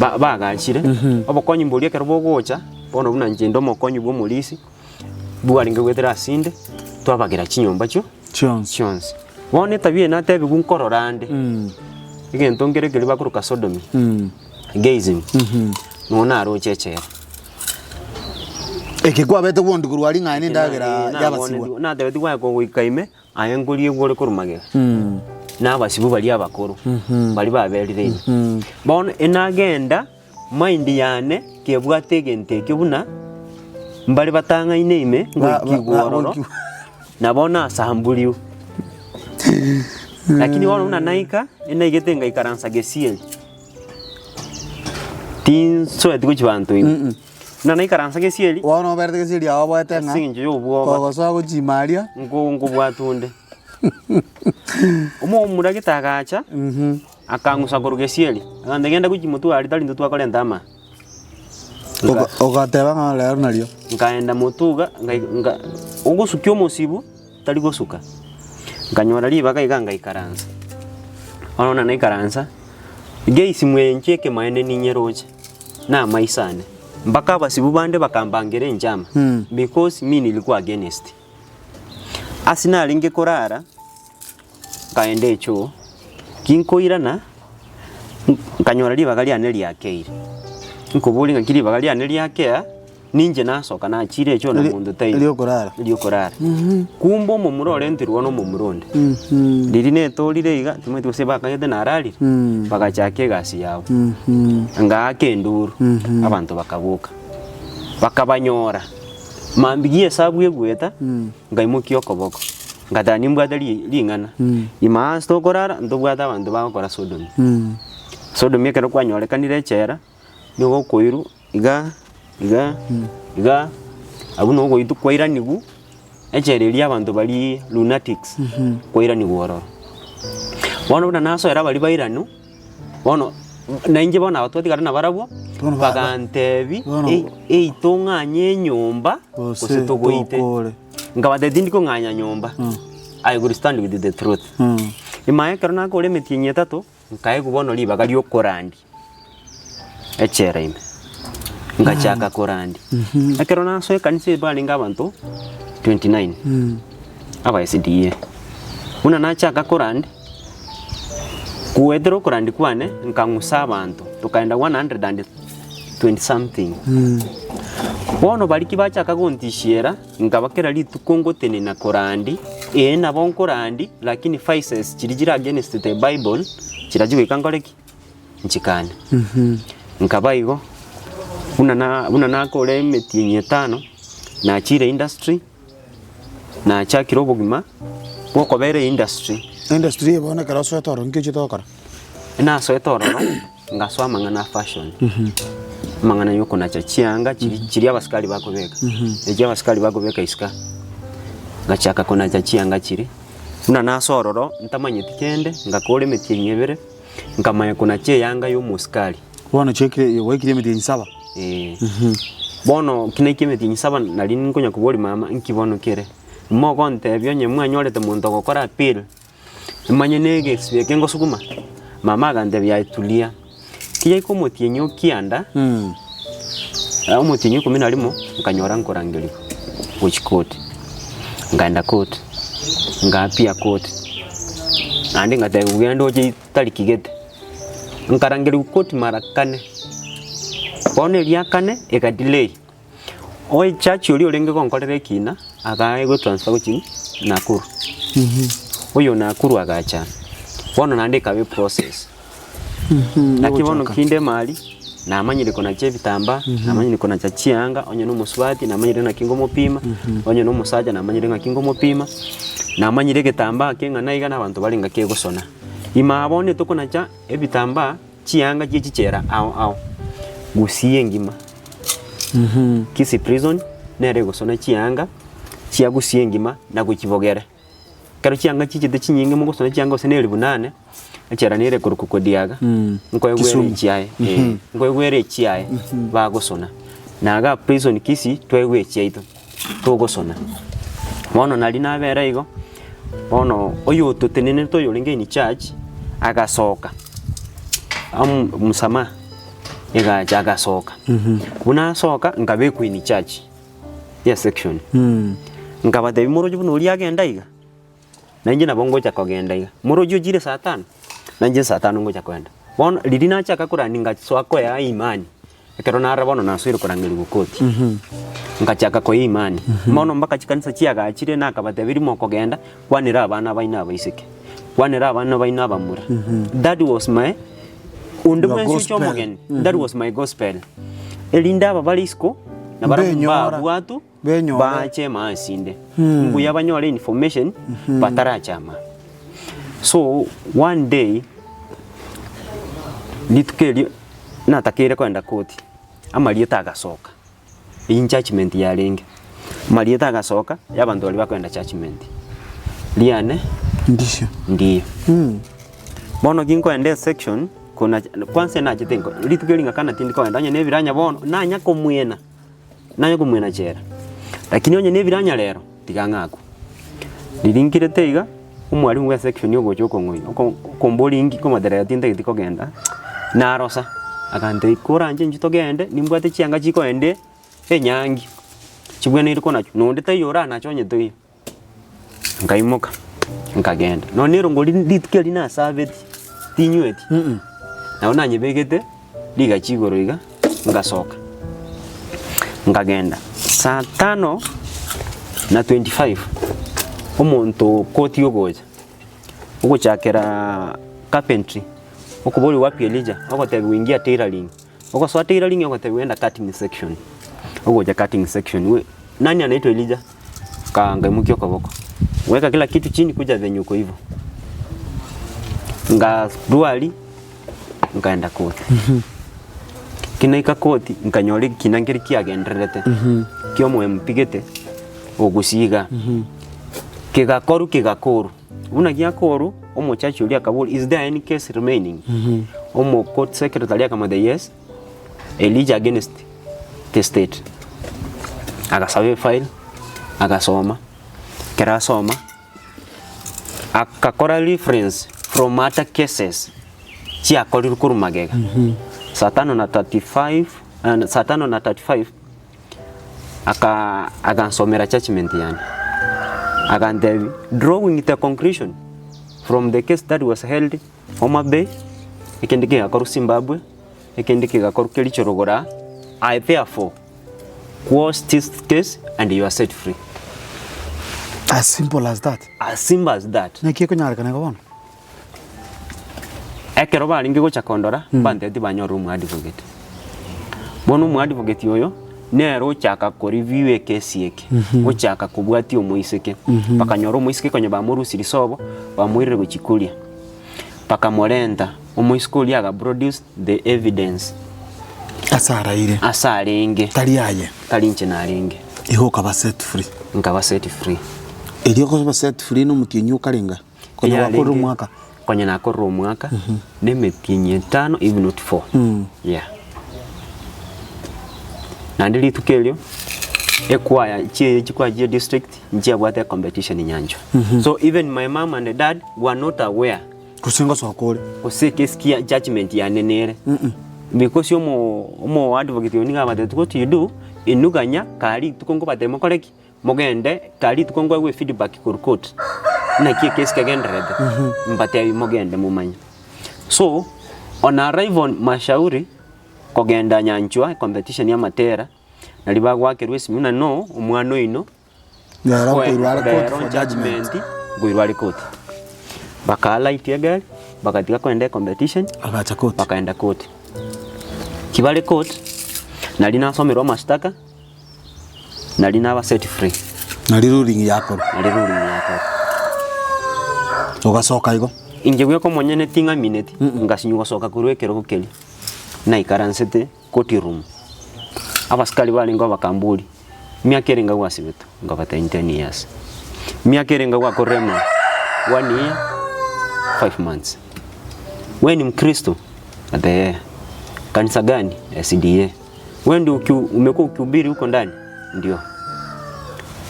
Ba- bagachire, obokonyi mboria ekero bogocha, bono buna inche inde omokonyi bwa omorisia, bwarenge goetera ase inde, twabagera chinyomba chio Chionsi. chionsi. Bono etabia eye natebiwu nkorora ande, egento nkere keria bakoroka sodomy. Gayism, Nigo naroche echela. Eke kwabete gwondi korwa aria ng'a nendagera y'abasibwa. Natebetigwe aye kogoika ime, aye nkoriegwa ore korwa magega. Na abasibwa baria abakoro, baria baberire ime. Bono enagenda, mind yane kebwate egento ekio buna, mbare batang'aine ime, ngoikigwa ororo, nabo nasamburiwe. Lakini bono buna naika, enaigete ngaikaransa gesieri. Tinsoeti gochia banto ime. Buna naikaransa gesieri, Bono oberete gesieri ao oboete ng'a ase eng'encho ya obwoba, kogosoa gochia ime aria. nko nkobwata onde. Omomura gete agacha, akang'usa korwa gesieri, agantebia genda gochia motwe aria tari intwe twakorenta ama. Oga- Ogateba ng'a rero nario. Nkaenda motwe iga, ngai nka ogosukia omosibu. Tari gosuka. Nkanyora ribaga iga ngaikaransa. Bono buna naikaransa, geisi mwenche ekemaene ninyeroche na amaiso ane. Mpaka abasibu bande bakambangera enchama because mi nilikuwa against. Ase narenge korara, nkaenda echoo, ginkoirana, nkanyora ribaga riane riakeire. Nkoboria ng'aki ribaga riane riakea. Ninche nasoka nachire echoo na monto taiyo. Riokorara. Riokorara. Kumbe omomura orentirwe bono omomura onde. Riria netorire iga, timanyeti gose bakagete nararire, bagachaka egasi yabo. Ngaaka enduru, abanto bakaboka. Bakabanyora, mambia esabu egoeta, nkaimokia okoboko, ngateba nimbwate ri ring'ana, ime ase tokorara, ntobwate abanto bagokora sodomy. Sodomy ekero kwanyorekanire echela. Nigo okoirwa iga iga iga, abwo nigo ogoitwa kwairanigwa, echela eria abanto baria lunatics, kwairanigwa ororo. Bono buna nasoera baria bairanwa, bono na inche bono aba twatigara nabarabwo, Bono ba- ba- bagantebi bono- ei ei tong'anye enyomba gose Gose togoite. tokore. Nkabatebia tindi kong'anya nyomba, I will stand with the truth. Nyuma ekero nakora emetienyi etato, Nkaegwa bono ribaga ri'okorandia echela ime, ngachaka korandia. Ekero nasoa ekanisa eye barenge abanto 29 aba SDA. Buna nachaka korandia, goetera okorandia kwane nkang'usa abanto, tokaenda 120 something. Bono baria ki bachaka gontishera. Nkaba kera rituko ngotenena korandi, ee nabo nkorandi, lakini vices chiria chire against the bible, chirachia goika nkore ki? Nchikane. Nkaba igo, buna na buna nakore emetienyi etano, nachire industry, nachakire obogima bwokobera eindustry. Industry eye bono ekero osoete ororo nki ochete gokora? Nasoete ororo, ngasoa amang'ana a fashion, amang'ana ya okonacha chianga chiri chiria abasikari bakobeka, echio abasikari bakobeka isiko aa. Ngachaka konacha chianga chiria, buna nasoa ororo ntamanyeti kende, ngakora emetienyi ebere, nkamanya konacha eyanga ya omosikari. Bono chiaikire gwaikire emetienyi saba. Eeh. Bono ki naika emetienyi saba nari nkonya koboria mama nki bono kere, mogontebia onye mwanyorete monto ogokora appeal. Imanye ne egesio eke ngosuguma? Mama agantebia aye tulia, ki yaika omotienyi o kianda, omotienyi o ikomi na rimo, nkanyora nkorangerigwa gochia koti. Nkaenda koti, nkaapia koti, naende ngatebigwa genda oche tariki gete. Nkarangerigwa koti mara kane, bono eria kane ega delay. Oechachi oria orenge gonkorera ekina, akaegwa etransfer gochia Nakuru. Oyo Nakuru agacha, bono naende ekaba eprocess. Naki bono kinde emari, namanyire konacha ebitambaa, namanyire konacha chianga, onye na omosubati namanyire naki ngomopima, onye na omosacha namanyire ng'aki ngomopima, namanyire egetambaa keng'ana iga na abanto bare ng'aki egosona. Imaa bono etokonacha ebitambaa. Chianga chie chichela ao ao, Gusii engima. Kisii prison nere egosona chianga chia Gusii engima na gochibogera. Ekero chianga chichete chinyinge mogosona chianga gose na elifu nane, echela nere ekorokwa Kodiaga, nkoegwere Kisumu. echiaye eh, nkoegwere echiaye bagosona. Na igaa prison Kisii twaegwa echiaito togosona. Bono nari nabera igo, bono oyototenenerete oyorenge in charge, agasoka amo msamaha egacha agasoka. Buna asoka nkabekwa in charge ya section, nkabatebia moroche buna oria agenda iga, na inche nabo ngocha kogenda iga, moroche ochire saa tano, na inche saa tano ngocha kogenda. Bono riria nachaka korani ngasoa koyaa imani. Ekero narora bono nasoire korangerigwa koti, ngachaka koa imani. Bono mpaka chikanisa chiagachire nakabatebirie mokogenda, kwanera abana baino abaiseke, kwanera abana baino abamura. That was my onde Your bwensi oche gospel. omogeni, that was my gospel. Erinde aba bare isiko, nabarabwo Mbenyora. mbabwatwe, Benyore. baache emaasi inde. Mbuya banyore information, batarachama. So, one day, rituko erio natakeire kogenda koti, amarieta agasoka, eywo judgement yarenge, amarieta agasoka ya abanto baria bakogenda judgement, riane Ndisio. ndiyo. Bono ginkoenda esection, kona kwanza nachete nko rituko eri ng'akana tindi kogenda onye na ebiranya bono, nanya komwena. Nanye komwena chela, lakini onye nebiranya rero, tiga ng'akwe. Riria nkirete iga, omwalimu bwa esection ogocha okong'oina, oko okomboria inki nkomoterera tintageti kogenda, narosa, agantebia koranche inchuo togende, nimbwate chianga chikoenda enyangi, chibweneire konachwa, na onde taiyo oranache onye toiyo. Nkaimoka, nkagenda. Nonya na erongo riria rituko erio nasabeti, tinyweti, nabo nanyebegete rigachi igoro iga, ngasoka, nkagenda. Saa tano na 25, omonto okoti ogocha, ogochakera carpentry, okoboria wapi Elijah, ogotebiwa ingia tailoring. Ogosoa tailoring ogotebiwa enda cutting section, ogocha cutting section, we nani anaitwa Elijah? Nka nkaimokia okoboko, weka kila kitu chini kuja venye uko hivo, nkarwa aria nkaenda koti. Ki naika koti, nkanyora ekina nkeri kiagendererete, kia omo MP gete, ogosiiga, kegakorwa kegakorwa, buna giakorwa, omochachi oria akaboria is there any case remaining? Omo court secretary akamotebia yes, Elijah against the state. Agasaba efile, agasoma, ekero asoma, akakora reference from other cases chiakorirwe korwa magega, saa tano na 35 saa tano na 35 aka agansomera judgement yane, agantebia drawing the conclusion from the case that was held Homa Bay, ekende kegakorwa Zimbabwe, ekende kegakorwa Kericho rogoro aa, I therefore quash this case and you are set free. As simple as that. As simple as that. Naki ekonyarekana igo bono? Ekero barenge gocha kondora, mbantebetie banyorire omoadvocate. Bono omoadvocate oyo, nere ochaka koreview ekesi eke, ochaka kobwatia omoiseke, bakanyora omoiseke konya bamorusirie sobo, bamoirire gochia koria, bakamorenta, omoiseke oria aga produce the evidence Ase araire. ase arenge, Tari aye. tari inche narenge, Igo okaba set free. nkaba set free. Erio okoba set free na omotienyi okarenga. Konya gwakorire omwaka. Konya nakorire omwaka, na emetienyi etano if not four, yeah. Naende rituko erio, ekwaya chie chikwaya chia district nchiabwate ecompetition nyanchwa. So even my mum and dad were not aware. Gose ngosoka ore. Gose ekesi kia judgement yane nere. Because omo omo advocate oyo nigo abatebetie what you do, inwe ganya kaa rituko nkobatebia mokore ki? Mogende kaa rituko nkoegwe efeedback korwa court, naki ekesi kegendererete, mbatebie mogende momanye. So, on arrival mashauri, kogenda nyanchwa ecompetition ya amatera, naria bagoakerwa esimi buna no omwana oino. Rero nkoirwa are court Rero for judgment. judgment nkoirwa are court. Bakalight egari, bagatiga kogenda ecompetition, Bagacha court. bakaenda court. Kibare court, nari nasomerwe amashtaka, nari naba set free. Nari ruling yakorwa. Nari ruling yakorwa. Ogasoka igo. Inche bweka omonyene ting'amineti, ngasinywa gosoka korwa ekerogo keria, naikaransete court room. Abasikari barenge bakamboria, Miaka erenga gwasibetwe? Nkabatebia, Ten years. Miaka erenga gwakorire ememo? One year, five months. We ni mkristo? Ngateba eh. Kanisa gani? SDA. We ndio uki umekuwa ukihubiri huko ndani? Ndio.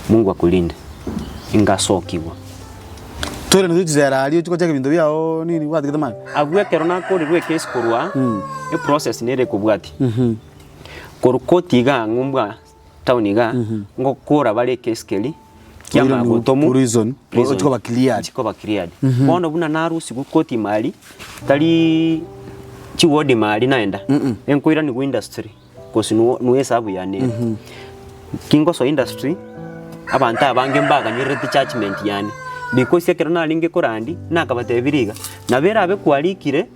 Mungu akulinde. Ngasokigwa. Twere ntoche chisera aria ochie gochaka ebinto biao nini gwatigete mani. Abwo ekero nakorirwe ekesi korwa eprocess nere ekobwatia. Korwa koti igaa ng'umbu town igaa, ngokora bare ekesi keria kiamanya Oiraniwe gotomwa prison, prison, ochie koba cleared. ochie koba cleared. Bono buna narusigwe koti ime aria, tariiii chiward ime aria naenda, enkoiranigwa industry gose nuo nuo esabu yane ere. Kingosoa industry, abanto abange mbaganyererete judgement yane, because ekero narenge korandia, nakabatebirie iga, nabo erabe kwarikire.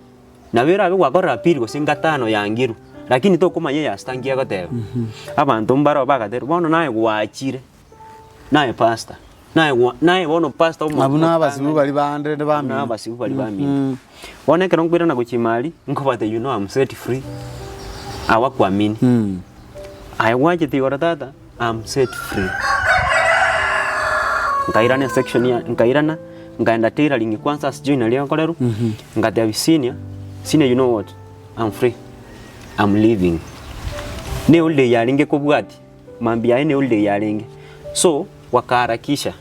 Nabo erabe gwakorire appeal gose ngatano yangirwe, lakini tokomanya eyasita nki egoteba. Abanto mbaro bagatebiwa bono naye gwachire, naye pastor, naye gwa naye bono pastor omo Abwo na abasibu baria bande Abwo na bamino. abasibu baria bamino. Bono ekero nkoirana gochia ime aria, nkobatebia you know am set free, abakuamini. Aye gwachete igoro tata, am set free. Nkairana esection ya nkairana, nkaenda tailoring kwanza ase joinery egokorerwa, ngatebia senior, senior you know what, am free, am leaving. Ne holiday yarenge kobwatia, mambia yaye ne holiday yarenge, so wakaharakisha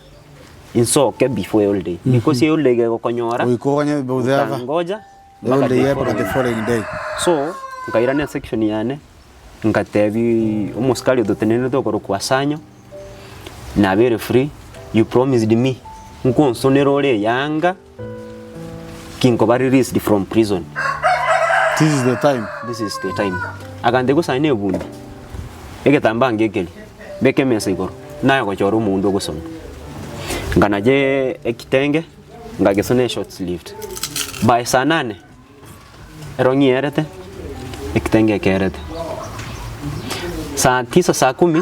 nsoke before eholiday, because eholiday gegokonyora, Goika oganye observer. otangoja mpaka Holiday the mpaka the following. following day. So, nkairana esection yane, ngatebia omosikari ototenenerete okorokwa Asanyo, nabeire free, you promised me, nkonsonera ore eyanga, kinkoba released from prison. This is the time. This is the time. Agantebia gose aye nebundi, egetambaa ngekeria, beka emesa igoro, naye gochora omogundo ogosona. Nkanacha ekitenge, Ngagesona eshort sleeved by saa nane ero ng'ierete ekitenge ekerete. Saa tisa saa kumi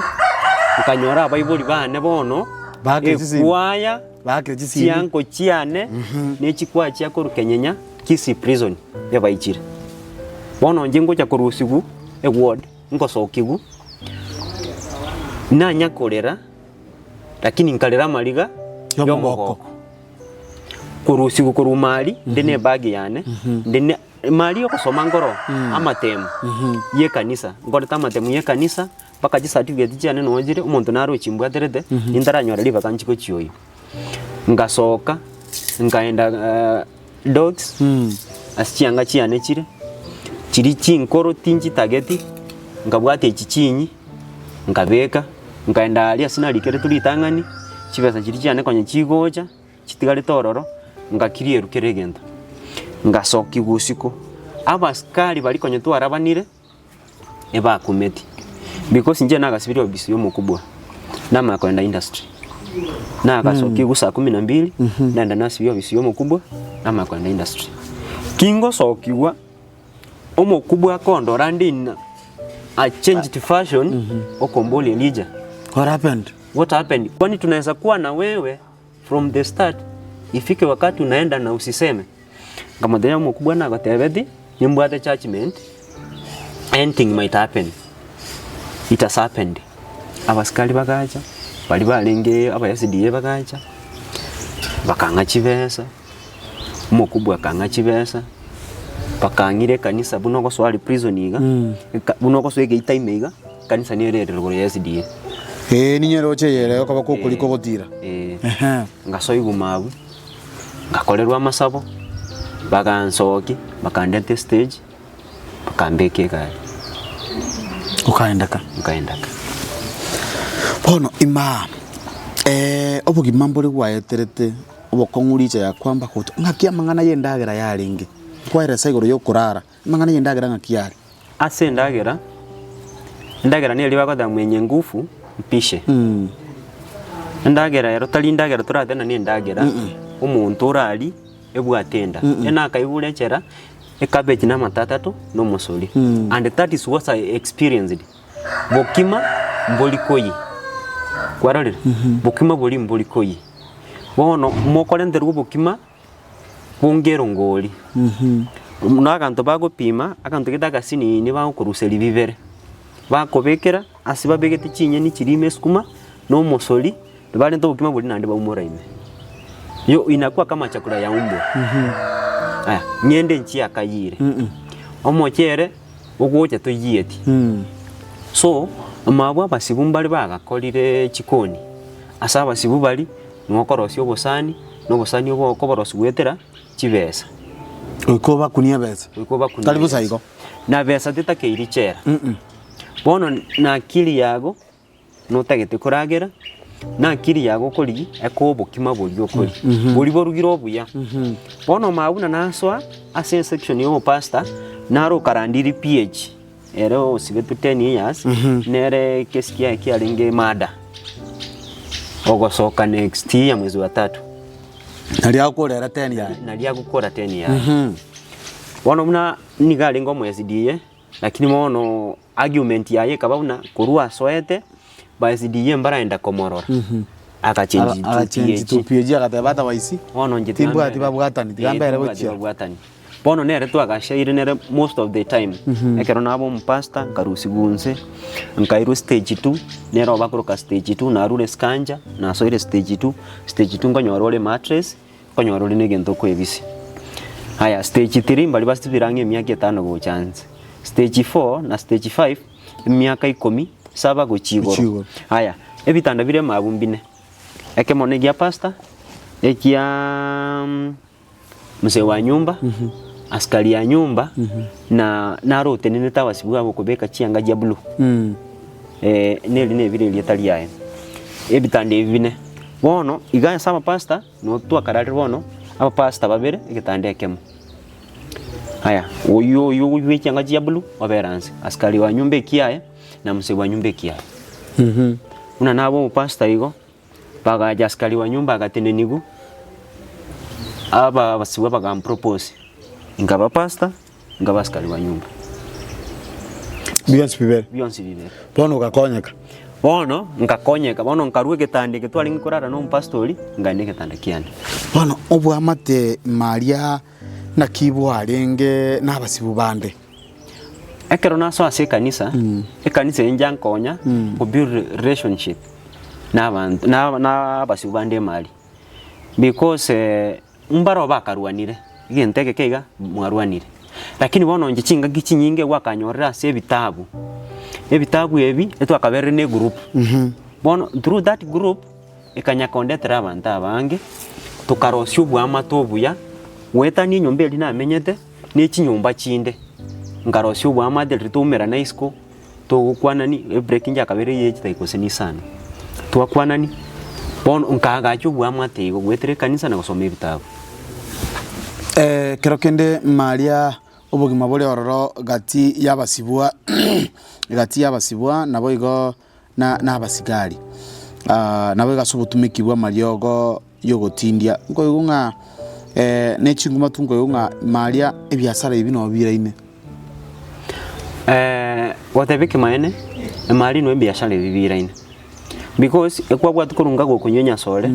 nkanyora abaibori bane bono Baakire chisimi. ekwaya Baakire chisimi. chianko chiane ne chikwaya chia korwa Kenyenya Kisii prison ebaichire. Bono inche ngocha korusigwa eward ngosokigwa nanya korera. Lakini nkarera amariga Y'omogoko. y'omogoko. Korusigwa korwa mari, nde ne ebag yane, nde ne mari ogosoma nkoro amatemo y'ekanisa, nkorete amatemo y'ekanisa mpaka chicertificate chiane noo chire, omonto nare ochimbwaterete, nintaranyora ribaga nchi gochioyia. Ngasoka, nkaenda dogs, ase chianga chiane chire, chiria chinkoro tinchitageti, nkabwata echi chinyi. Nkabeka, nkaenda aria ase narikeretwe ritang'ani, chibesa chiria chiane konya chigocha, chitigarete ororo, ngakirierwa kera egento. Ngasokigwa usiku, abasikari baria konya twarabanire, ebakumeti, because inche nagasibirie ofisi ya omokubwa, namanya kogenda industry. Nagasokigwa saa kumi na mbili, naenda nasibia ofisi ya omokubwa, namanya kogenda industry. Kingosokigwa. Omokubwa akondora ndi in a changed fashion okomboria Elijah What happened? what happened kwani tunaweza kuwa na wewe from the start ifike wakati unaenda na usiseme nkamotebia omokubwa nagotebeti nimbwate judgment anything might happen it has happened abasikari bagacha baria barenge aba SDA bagacha bakang'a chibesa Omokubwa akang'a chibesa, bakang'ira ekanisa buna ogosoa aria prison iga, eka buna ogosoa egeita ime iga, ekanisa nere ere rogoro ya SDA. Ee, ninyore oche eyere okoba kokorika ogotira. Eh, Ehe. ngasoa iguma abwo, ngakorerwa amasabo, Bagansokia, bakandeta estage, bakambeka egari. Okaenda ka? Nkaenda ka. Bono imaa, obogima mbore gwaeterete obokong'u richa ya kwamba gocha, ng'aki amang'ana ya endagera yarenge? Nkwaeresa igoro ya okorara, amang'ana ya endagera ng'aki yare? Ase endagera, endagera neri bagoteba mwenye ngufu mpishe. Endagera ero tari endagera toratebe ng'a na endagera, omonto orarie ebwate enda. Ena akaigure echela, ecabbage na amato atato, na omosori. And that is what I experienced. Bokima mbori koyia, kwarorire? Bokima boria mbori koyia. Bono mokorenterwa obokima. Bonge erongori, na abanto bagopima, aganto gete agasinini bagokoruseria bibere, bakobekera ase babegete chinyeni chiria ime esukuma, na omosori, barente obokima boria naende baumora ime. Yo inakuwa kama chakula ya umbwa. Aya, ng'ende nchiakayire, omochere ogocha toyieti. So, mabwo abasibu mbare bagakorire chikoni, ase abasibu baria. Nokorosia obosani, na obosani obo okoborosia goetera chibesa. Goika obakunie ebesa. Goika obakunie Tari bosa ebesa. igo. Na besa tetakeiri chera. Bono na akili yago notagete koragera, na akili yago okorigia ekoe obokima boria okoria. Boria borugire obuya. Bono omanye buna nasoa ase esection ya obopastor, naro okarandirie PH, ere osibetwe ten years, nere ekesi kiaye kiarenge murder. Ogosoka next year mwezi wa tatu. Naria agokorera ten yaye. Naria agokora ten yaye. Bono buna nigo arenge omo SDA, lakini bono argument yaye ekaba buna korwa asoete, ba SDA mbaraenda komorora. Agachenji to Agachenji to PAG. PAG agateba otherwise, Bono inche tiga timbwati mbere- babwatani, tiga Eh, mbere timbwati gochia. babwatani. Bono nere twagashaire nere most of the time, ekero naba omopastor nkarusigwa inse, nkairwa stage two, nere obakoroka stage two, narure skancha, nasoire stage two, stage two nkonyora ore emattress, nkonyora ore na egento okoebisia. Aya stage three mbaria basibire ang'e emiaka etano gocha nse, stage four na stage five, emiaka ikomi, saba gochia Gochia igoro. igoro. Aya, ebitanda bire mabu mbine, ekemo na egia pastor, ekiaaaa. Mzee wa nyumba, askari ya nyumba, na naro otenenete abasibwa abo okobeka chianga chia blue. Neri nebire erieta riaye. Ebitanda ebi bine. Bono, iga ase abapastor, no twakararire bono, abapastor babere egetanda ekemo. Aya, oywo oywo bwe chianga chia blue, obera nse. Askari wa nyumba ekiaye, na mzee wa nyumba ekiaye. Buna nabe omopastor igo. Bagacha askari wa nyumba agatenenigwa, aba abasibwa bagampropose, nkaba pastor, nkaba askari wa nyumba. Bionsi bibere. Bionsi bibere. Bono ogakonyeka. Bono nkakonyeka, bono nkarua egetanda eke twarenge korara na omopastor oria, nkaenda egetanda kiane. Bono obwamate maria naki bwarenge na abasibwa bande. Ekero nasoa ase ekanisa, ekanisa eye njankonya ko build relationship na abanto na na abasibwa bande emari, because mbaroo bakarwanire, egento eke keiga mwarwanire. Lakini bono inche chingaki chinyinge gwakanyorire ase ebitabu, ebitabu ebi etwakaberire na egroup, bono through that group. Ekanya kondetera abanto abange, tokarosia oboamate obuya, goetania enyomba eria namenyete, ne chinyomba chinde. Nkarosia oboamate riria twaumerana isiko, togokwanani, ebreak inche akabere eye chidakika gose na isano, twakwanani, bono nkaagacha oboamate igo goetera ekanisa na gosoma ebitabu. Ekero kende maria obogima bore ororo gati y'abasibwa gati y'abasibwa naboigo. na nabasigari, naboigo ase obotumeki bw'amariogo y'ogotindia, nkoigwa ng'a ne chinguma tu nkoigwa ng'a maria ebiasara ebi nabo biraime. Goteba ekemanene, emari no ebiasara ebi biraine, because ekwabwati korwa nka gokonywa enyasore,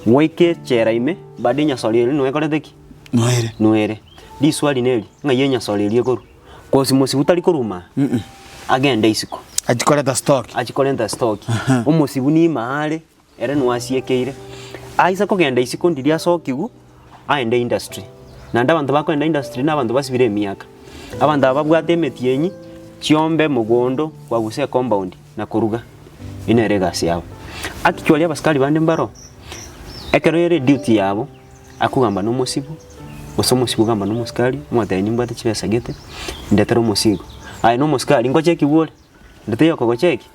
gwaika echela ime, bado enyasore eria nigo ekorete ki? Noere. Noere. Riswali neri, ng'ai enyasore eria ekorwa? Kosi mosibu tari koruma, agende isiko. Achie koreta stock. Achie korenta stock. Omosibu nima are, ere nigo asiekeire. Aise kogenda isiko ndiria asokigwe, aende industry. Naende abanto bakoenda industry na abanto basibire emiaka. Abanto aba babwate emetienyi, chiombe, mogondo, kwagusa ecompound na koruga. Eyio nere egasi yabo. Actually abasikari bande mbaro, ekero ere eduty yabo, akogamba na omosibu. Gose omosigo gamba na omosikari, omotebie nimbwate chibesa gete, ndetere omosigo. Aye na omosikari ngochekiwa ore, onde taiyo okogochekia,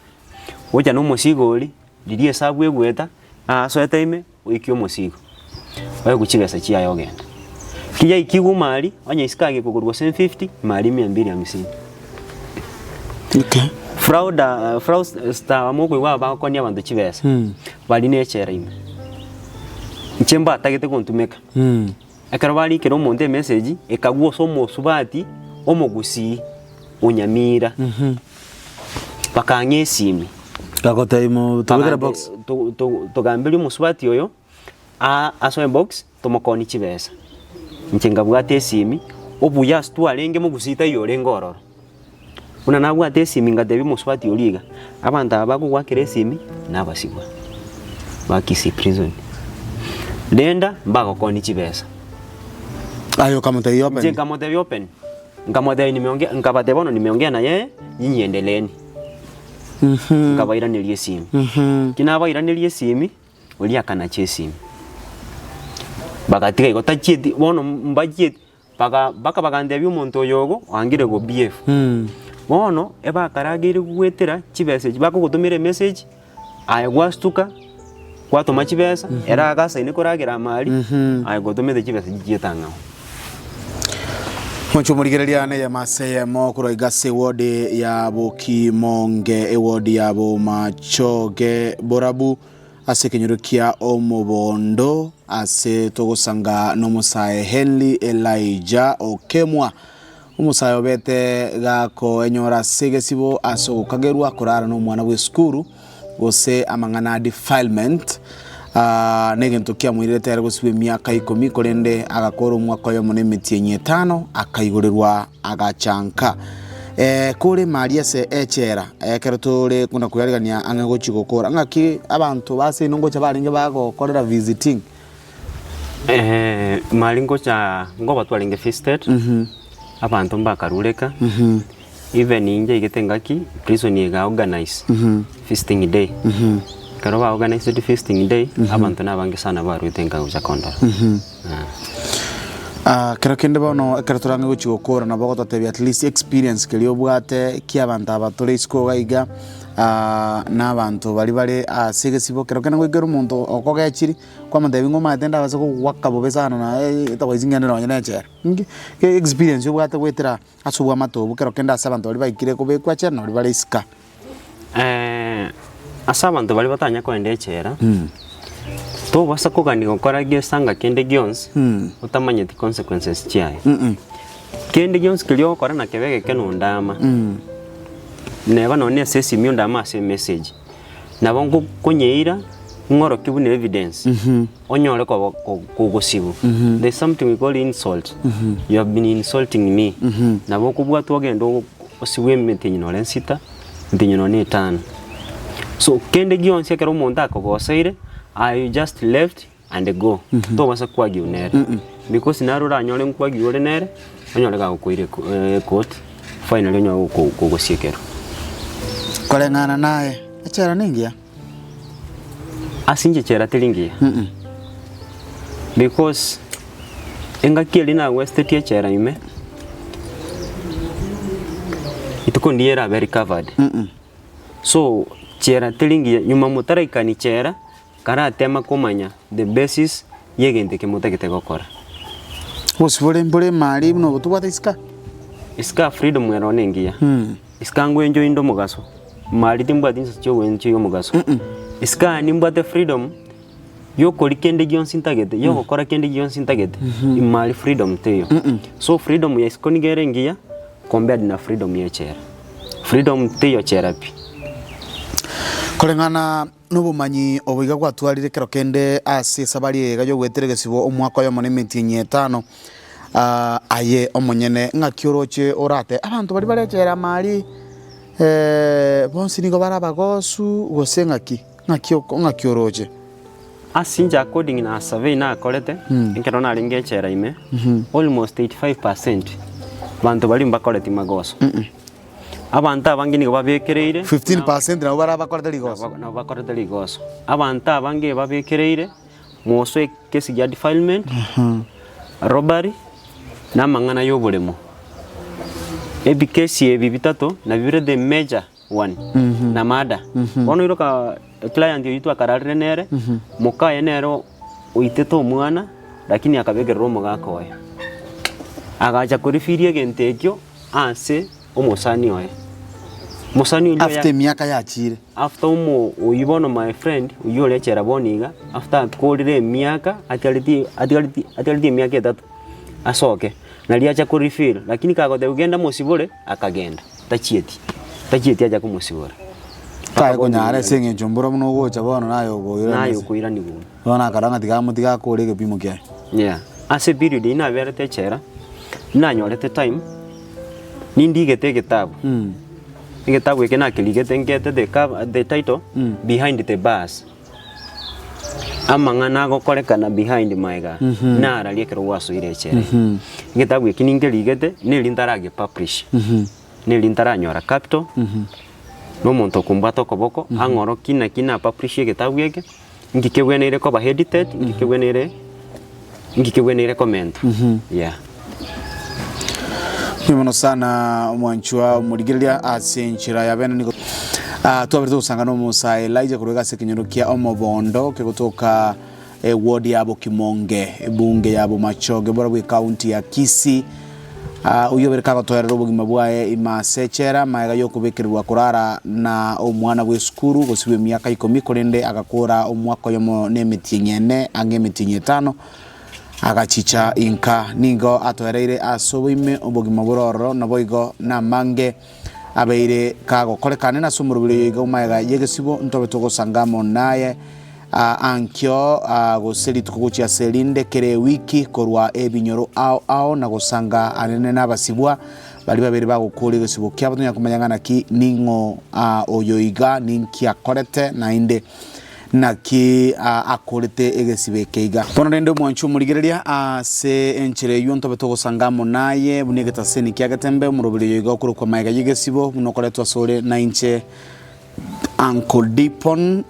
gocha na omosigo oria, riria esabu egoeta, aasoete ime, oikie omosigo, oegwe chibesa chiaye ogende. Ki yaikigwe ime aria, onye isiko agekwa korwa gose 50, ime aria mia mbili hamsini. Okay. Fraud fraudster aba mokoigwa aba bagokonia abanto chibesa, baria na echela ime. Inche mbatagete gontumeka. Ekero barikire omonto emessage, ekagwa ase omosubati omogusii o Nyamira, bakang'a esimi. Bagotebia mo tobekere box. To- to- Togamberie omosubati oyo, aa asoe box, tomokonie chibesa. Inche nkabwata esimi, obuya ase twarenge mogusii taiyo orenge ororo. Buna nabwate esimi ngatebia omosubati oria iga, abanto aba bagogoakera esimi nabasibwa ba Kisii prison, renda mbagokonie chibesa. Aye okamotebia open. Inche nkamotebia open, nkamotebia nimeongea nkabatebia bono nimeongea na yeye, nyinyi endeleeni. Nkabairaneria esimi. Ki nabairaneria esimi, oria akanacha esimi. Bagatiga igo tachieti bono mbachieti. Baga mpaka bagantebia omonto oyo ogo oangire go behave. Bono ebakarageire goetera chibesa echi bakogotomera emessage, aye gwastuka, gwatoma chibesa, ere agasaine koragera amari, aye gotomete chibesa chichiete ang'ao. Mwanche omorigereria neyemo ase eyemo korwa iga ase eward ya Bokimonge, eward ya Bomachoge Borabu. Ase ekenyoro kia omobondo ase togosanga nomosae Henry Elijah Okemwa, omosae obete gakoenyora ase egesibo ase ogokagerwa korara nomwana bw'esukuru gose amang'ana a defilement negento kiamoirerete ere gosibwa emiaka ikomi korende agakora omwaka oyomo na emetienyi etano akaigorerwa Agacha nka. Kore maria ase echela, ekero tore kona koyarigania ang'e gochia gokora, ng'aki abanto ba seino ngocha barenge bagokorera visiting? Mari ngocha ngoba twarenge visited, abanto mbakarureka, even inche aigete engaki prison ega organize visiting day, ekero ba organised visiting day, abanto nabange sana barwete nka gocha kondora. Kero kende bono ekero torang'e gochia gokora nabo ogototebia at least experience keria obwate ki abanto aba tore isiko iga iga na abanto baria bare ase egesibo kero kende goikera omonto okogechiri kwamotebia ng'a omanyete ndabase kogoaka bobe sana naye etagoisi ngende nonye na echela. Inki experience obwate goetera ase obwamate obwo kero kende ase abanto baria baikire kobekwa echela na baria bare isiko. Ase abanto baria batanya kogenda echela, tobasa kogania gokora gesanga kende gionsi otamanyeti consequences chiaye. Kende gionsi keria ogokora nakebe egeke na ondama, neba nonye na ase esimi ondame ase emessage, nabo nkokonyeira ng'orokie buna evidence, onyore koba kogosibwa. There is something we call insult, you have been insulting me, nabo okobwatwa ogende osibwe emetienyi nore ensita, emetienyi nonye na etano. So kende gionsi ekero omonto akogoseire, aye you just left and go, tobasa ko argue nere, because naro oranyore nko argue ore nere, onyore gagokoira eko ekoti, finally onyore goko kogosiekerwa. Koreng'ana naye, echela nengiya? Ase inche echela teri ngiya, because engaki eria nagwesitetie echela ime, rituko ndiye erabe recovered. So chela teri ngiya, nyuma motaraikani chela, karatema komanya the basis ya egento eke motagete gokora. Bosibore mbore mari buna obo tobwate isika. Isika freedom ero nengiya. Isika ngwencho inde omogaso, mari timbwati nsa chiogwencho ya omogaso. Isika nimbwate freedom yokoria kende gionsi ntagete, yogokora kende gionsi ntagete, imari freedom teiyo. So freedom ya isiko nigo ere engiya compared na freedom ya echela. Freedom teiyo chela pi. Koreng'ana nobomanyi obo iga gwatwarire ekero kende ase esabari eye iga yogoetera egesibo omwaka oyomo na emetienyi etano, aye omonyene ng'aki oroche orate abanto baria bare echela amari bonsi nigo bare abagosu gose ng'aki? Ng'aki oko ng'aki oroche? Ase inche according na survey nakorete, ekero narenge echela ime, almost 85% banto baria mbakoreti magoso. Abanto abange nigo babekereire 15% nabwo bare abakorete rigoso. Nabo bakorete rigoso. Abanto abange babekereire moso ekesi gia defilement, robbery. Na amang'ana y'oboremo. Ebikesi ebi bitato nabio bire the major one na murder. Bono iroka client oyio twakararire nere, mokaye nere oitete omwana lakini akabekerera omogaka oye. Agacha korifiria egento ekio ase omosani oye. Omosani oyio After emiaka yachiire. After omo oyio bono my friend oyio ore echela bono iga, after akorire emiaka atigareti atigareti atigareti emiaka etato asoke, naria acha ko refill lakini kagotebwa genda mosibore akagenda tachieti tachieti acha komosibora. Tare konyara ase eng'encho mboro buna ogocha bono naye okoirana Naye ase. okoiranigwa. Bono akarora ng'a tiga amotige akore egepimo kiaye. Yeah, ase period eyio naberete echela, nanyorete time, nindigete egetabu. Egetabu eke nakerigete nkete the cover the title, Behind the Bars. Amang'ana agokorekana behind maega, nararia ekero gwasoire echela ime. Egetabu eki ninkerigete, neri ntarage publish, neri ntaranyora capital, na omonto okombwata okoboko, ang'orokie naki na publish egetabu eke, Inki kegweneire koba edited, inki kegweneire inki kegweneire komentwa. Yeah. Mbuya mono sana omwanchwa omorigereria ase enchera ya bene nigo ah, twaberete gosanga na omosae Elijah korwa ase ekenyoro kia omobondo kegotoka eward ya Bokimonge ebunge ya Bomachoge bora bwe county ya Kisii Ah, oyio obere kagotoerera obogima bwaye ime ase echela, magega y'okobekererwa korara na omwana bw'esukuru gose bw'emiaka ikomi, korende agakora omwaka oyomo na emetienyi ene, ang'e emetienyi etano, agachicha inka. Nigo atoereire ase oboime obogima bore ororo, naboigo namange abeire kagokorekana ase omoroberi oyo iga magega y'egesibo, ntobe togosanga amo naye. Ankio gose rituko gochia ase erinde kera ewiki korwa ebinyoro ao ao na gosanga anene nabasibwa baria babere bagokora egesibo kiabo tonyare komanya ng'a naki ning'o oyo iga ninki akorete naende naki akorete egesibo eke iga. Bono rende omwanchi omorigereria ase enchera eyio ntobe togosanga amo naye buna egetaseni kia getembe omoroberi oyo iga okorokwa magega y'egesibo buna okoretwa asore nainche Uncle Dipon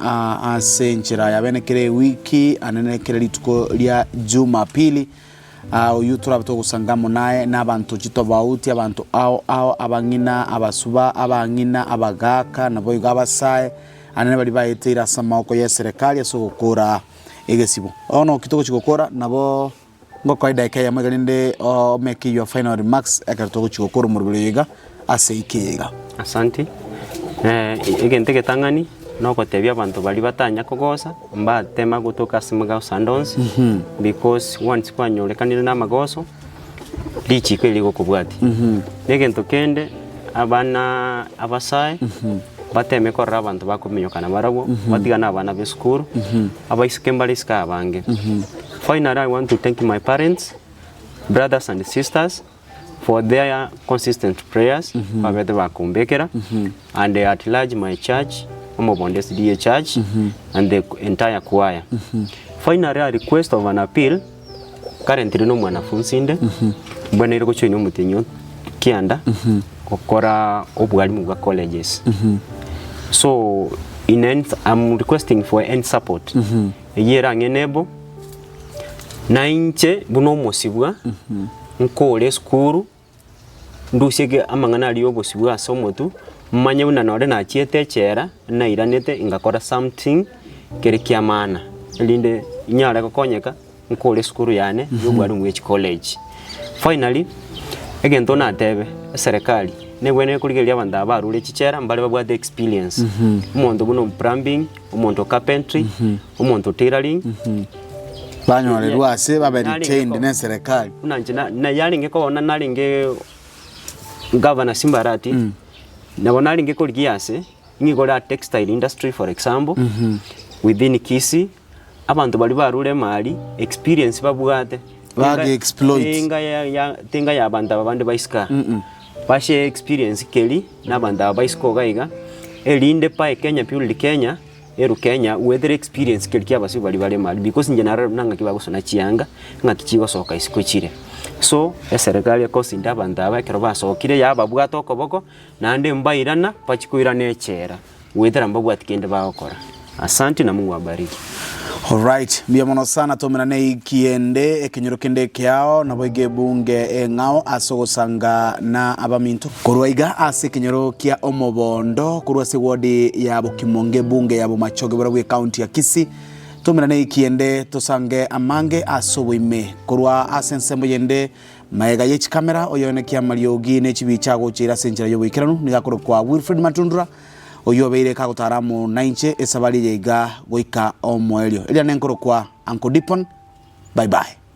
ase enchera ya bene kera ewiki anene kera rituko ria Jumapili oyio torabe togosanga amo naye na abanto chitobauti abanto ao ao abang'ina abasuba abang'ina abagaka naboigo abasae anene baria baeteire ase amaboko ya eserekari ase ogokora egesibo. Bono ki togochi gokora nabo ngokoa edakika eyemo iga rende o make your final remarks ekero togochi gokora omoroberi oyo iga ase eke eye iga. Asanti, egento egetang'ani nogotebia abanto baria batanya kogosa, mbatema gotoka ase amagoso ande onsi, because once kwanyorekanire na amagoso, richiko eri rigokobwatia. Na egento kende, abana abasae, bateme korora abanto bakominyokana barabwo, batigane abana ba esukuru, abaiseke mbare isiko abange. Finally I want to thank my parents, brothers and sisters for their consistent prayers babete bakombekera and at large my church Omobondo SDA church and the entire choir. Finally a request of an appeal currently no mwanafunzi inde mbweneire gochoina omotienyi o kianda gokora obwalimu bwa colleges so in any I'm requesting for any support Eyio ere ang'e Nebo, na inche buna omosibwa nkore esukuru, ndusie ge amang'ana aria y'obosibwa ase omotwe, manye buna nore nachiete echela, nairanete ngakora something kere kia maana, erinde nyare gokonyeka nkore esukuru yane ya obwarimu bwe chicollege. Finally, egento natebe, eserekari nebwenerete korigereria abanto aba barure chichela mbare babwate experience, omonto buna omoplumbing. Omonto o carpentry, omonto o tailoring. Banyorerwe ase babe retained ne serikali. Buna inche na- na yarenge koba narenge gavana Simba Arati, nabo narenge korigia ase, ng'igore a textile industry for example, within Kisii, abanto baria barure emari, experience babwate, Bage exploit. Tenga ya ya tenga ya abanto aba bande ba isiko aa, bashare experience keri na abanto aba ba isiko iga iga, erinde pae Kenya build Kenya, eru Kenya goetera experience keri kia abasio baria bare mari because inche narorire buna ng'aki bagosona chianga, ng'aki chigosoka isiko chire. So, eserekari ekosinda abanto aba ekero basokire yababwata okoboko, naende mbairana bachie koirana echela. Goetera mbabwati kende bagokora. Asanti na Mungu awabariki. Alright, mbuya mono sana tomenane ekiende ekenyoro kende ekeao naboigo ebunge eng'ao ase ogosanga na abaminto. Korwa iga ase ekenyoro kia omobondo korwa ase eward ya Bokimonge ebunge ya Bomachoge barabwo ecounty ya Kisii tomenane ekiende tosange amange ase oboime korwa ase ensemo yende Magega ye chikamera, oyoenekia amariogi ne chibicha agocheire ase enchera y'oboikeranu nigo akorokwa Wilfred Matundura, oyio obeire kagotara amo nainche esabari eye iga goika omoerio. Eria nenkorokwa Uncle Dipon. Bye bye.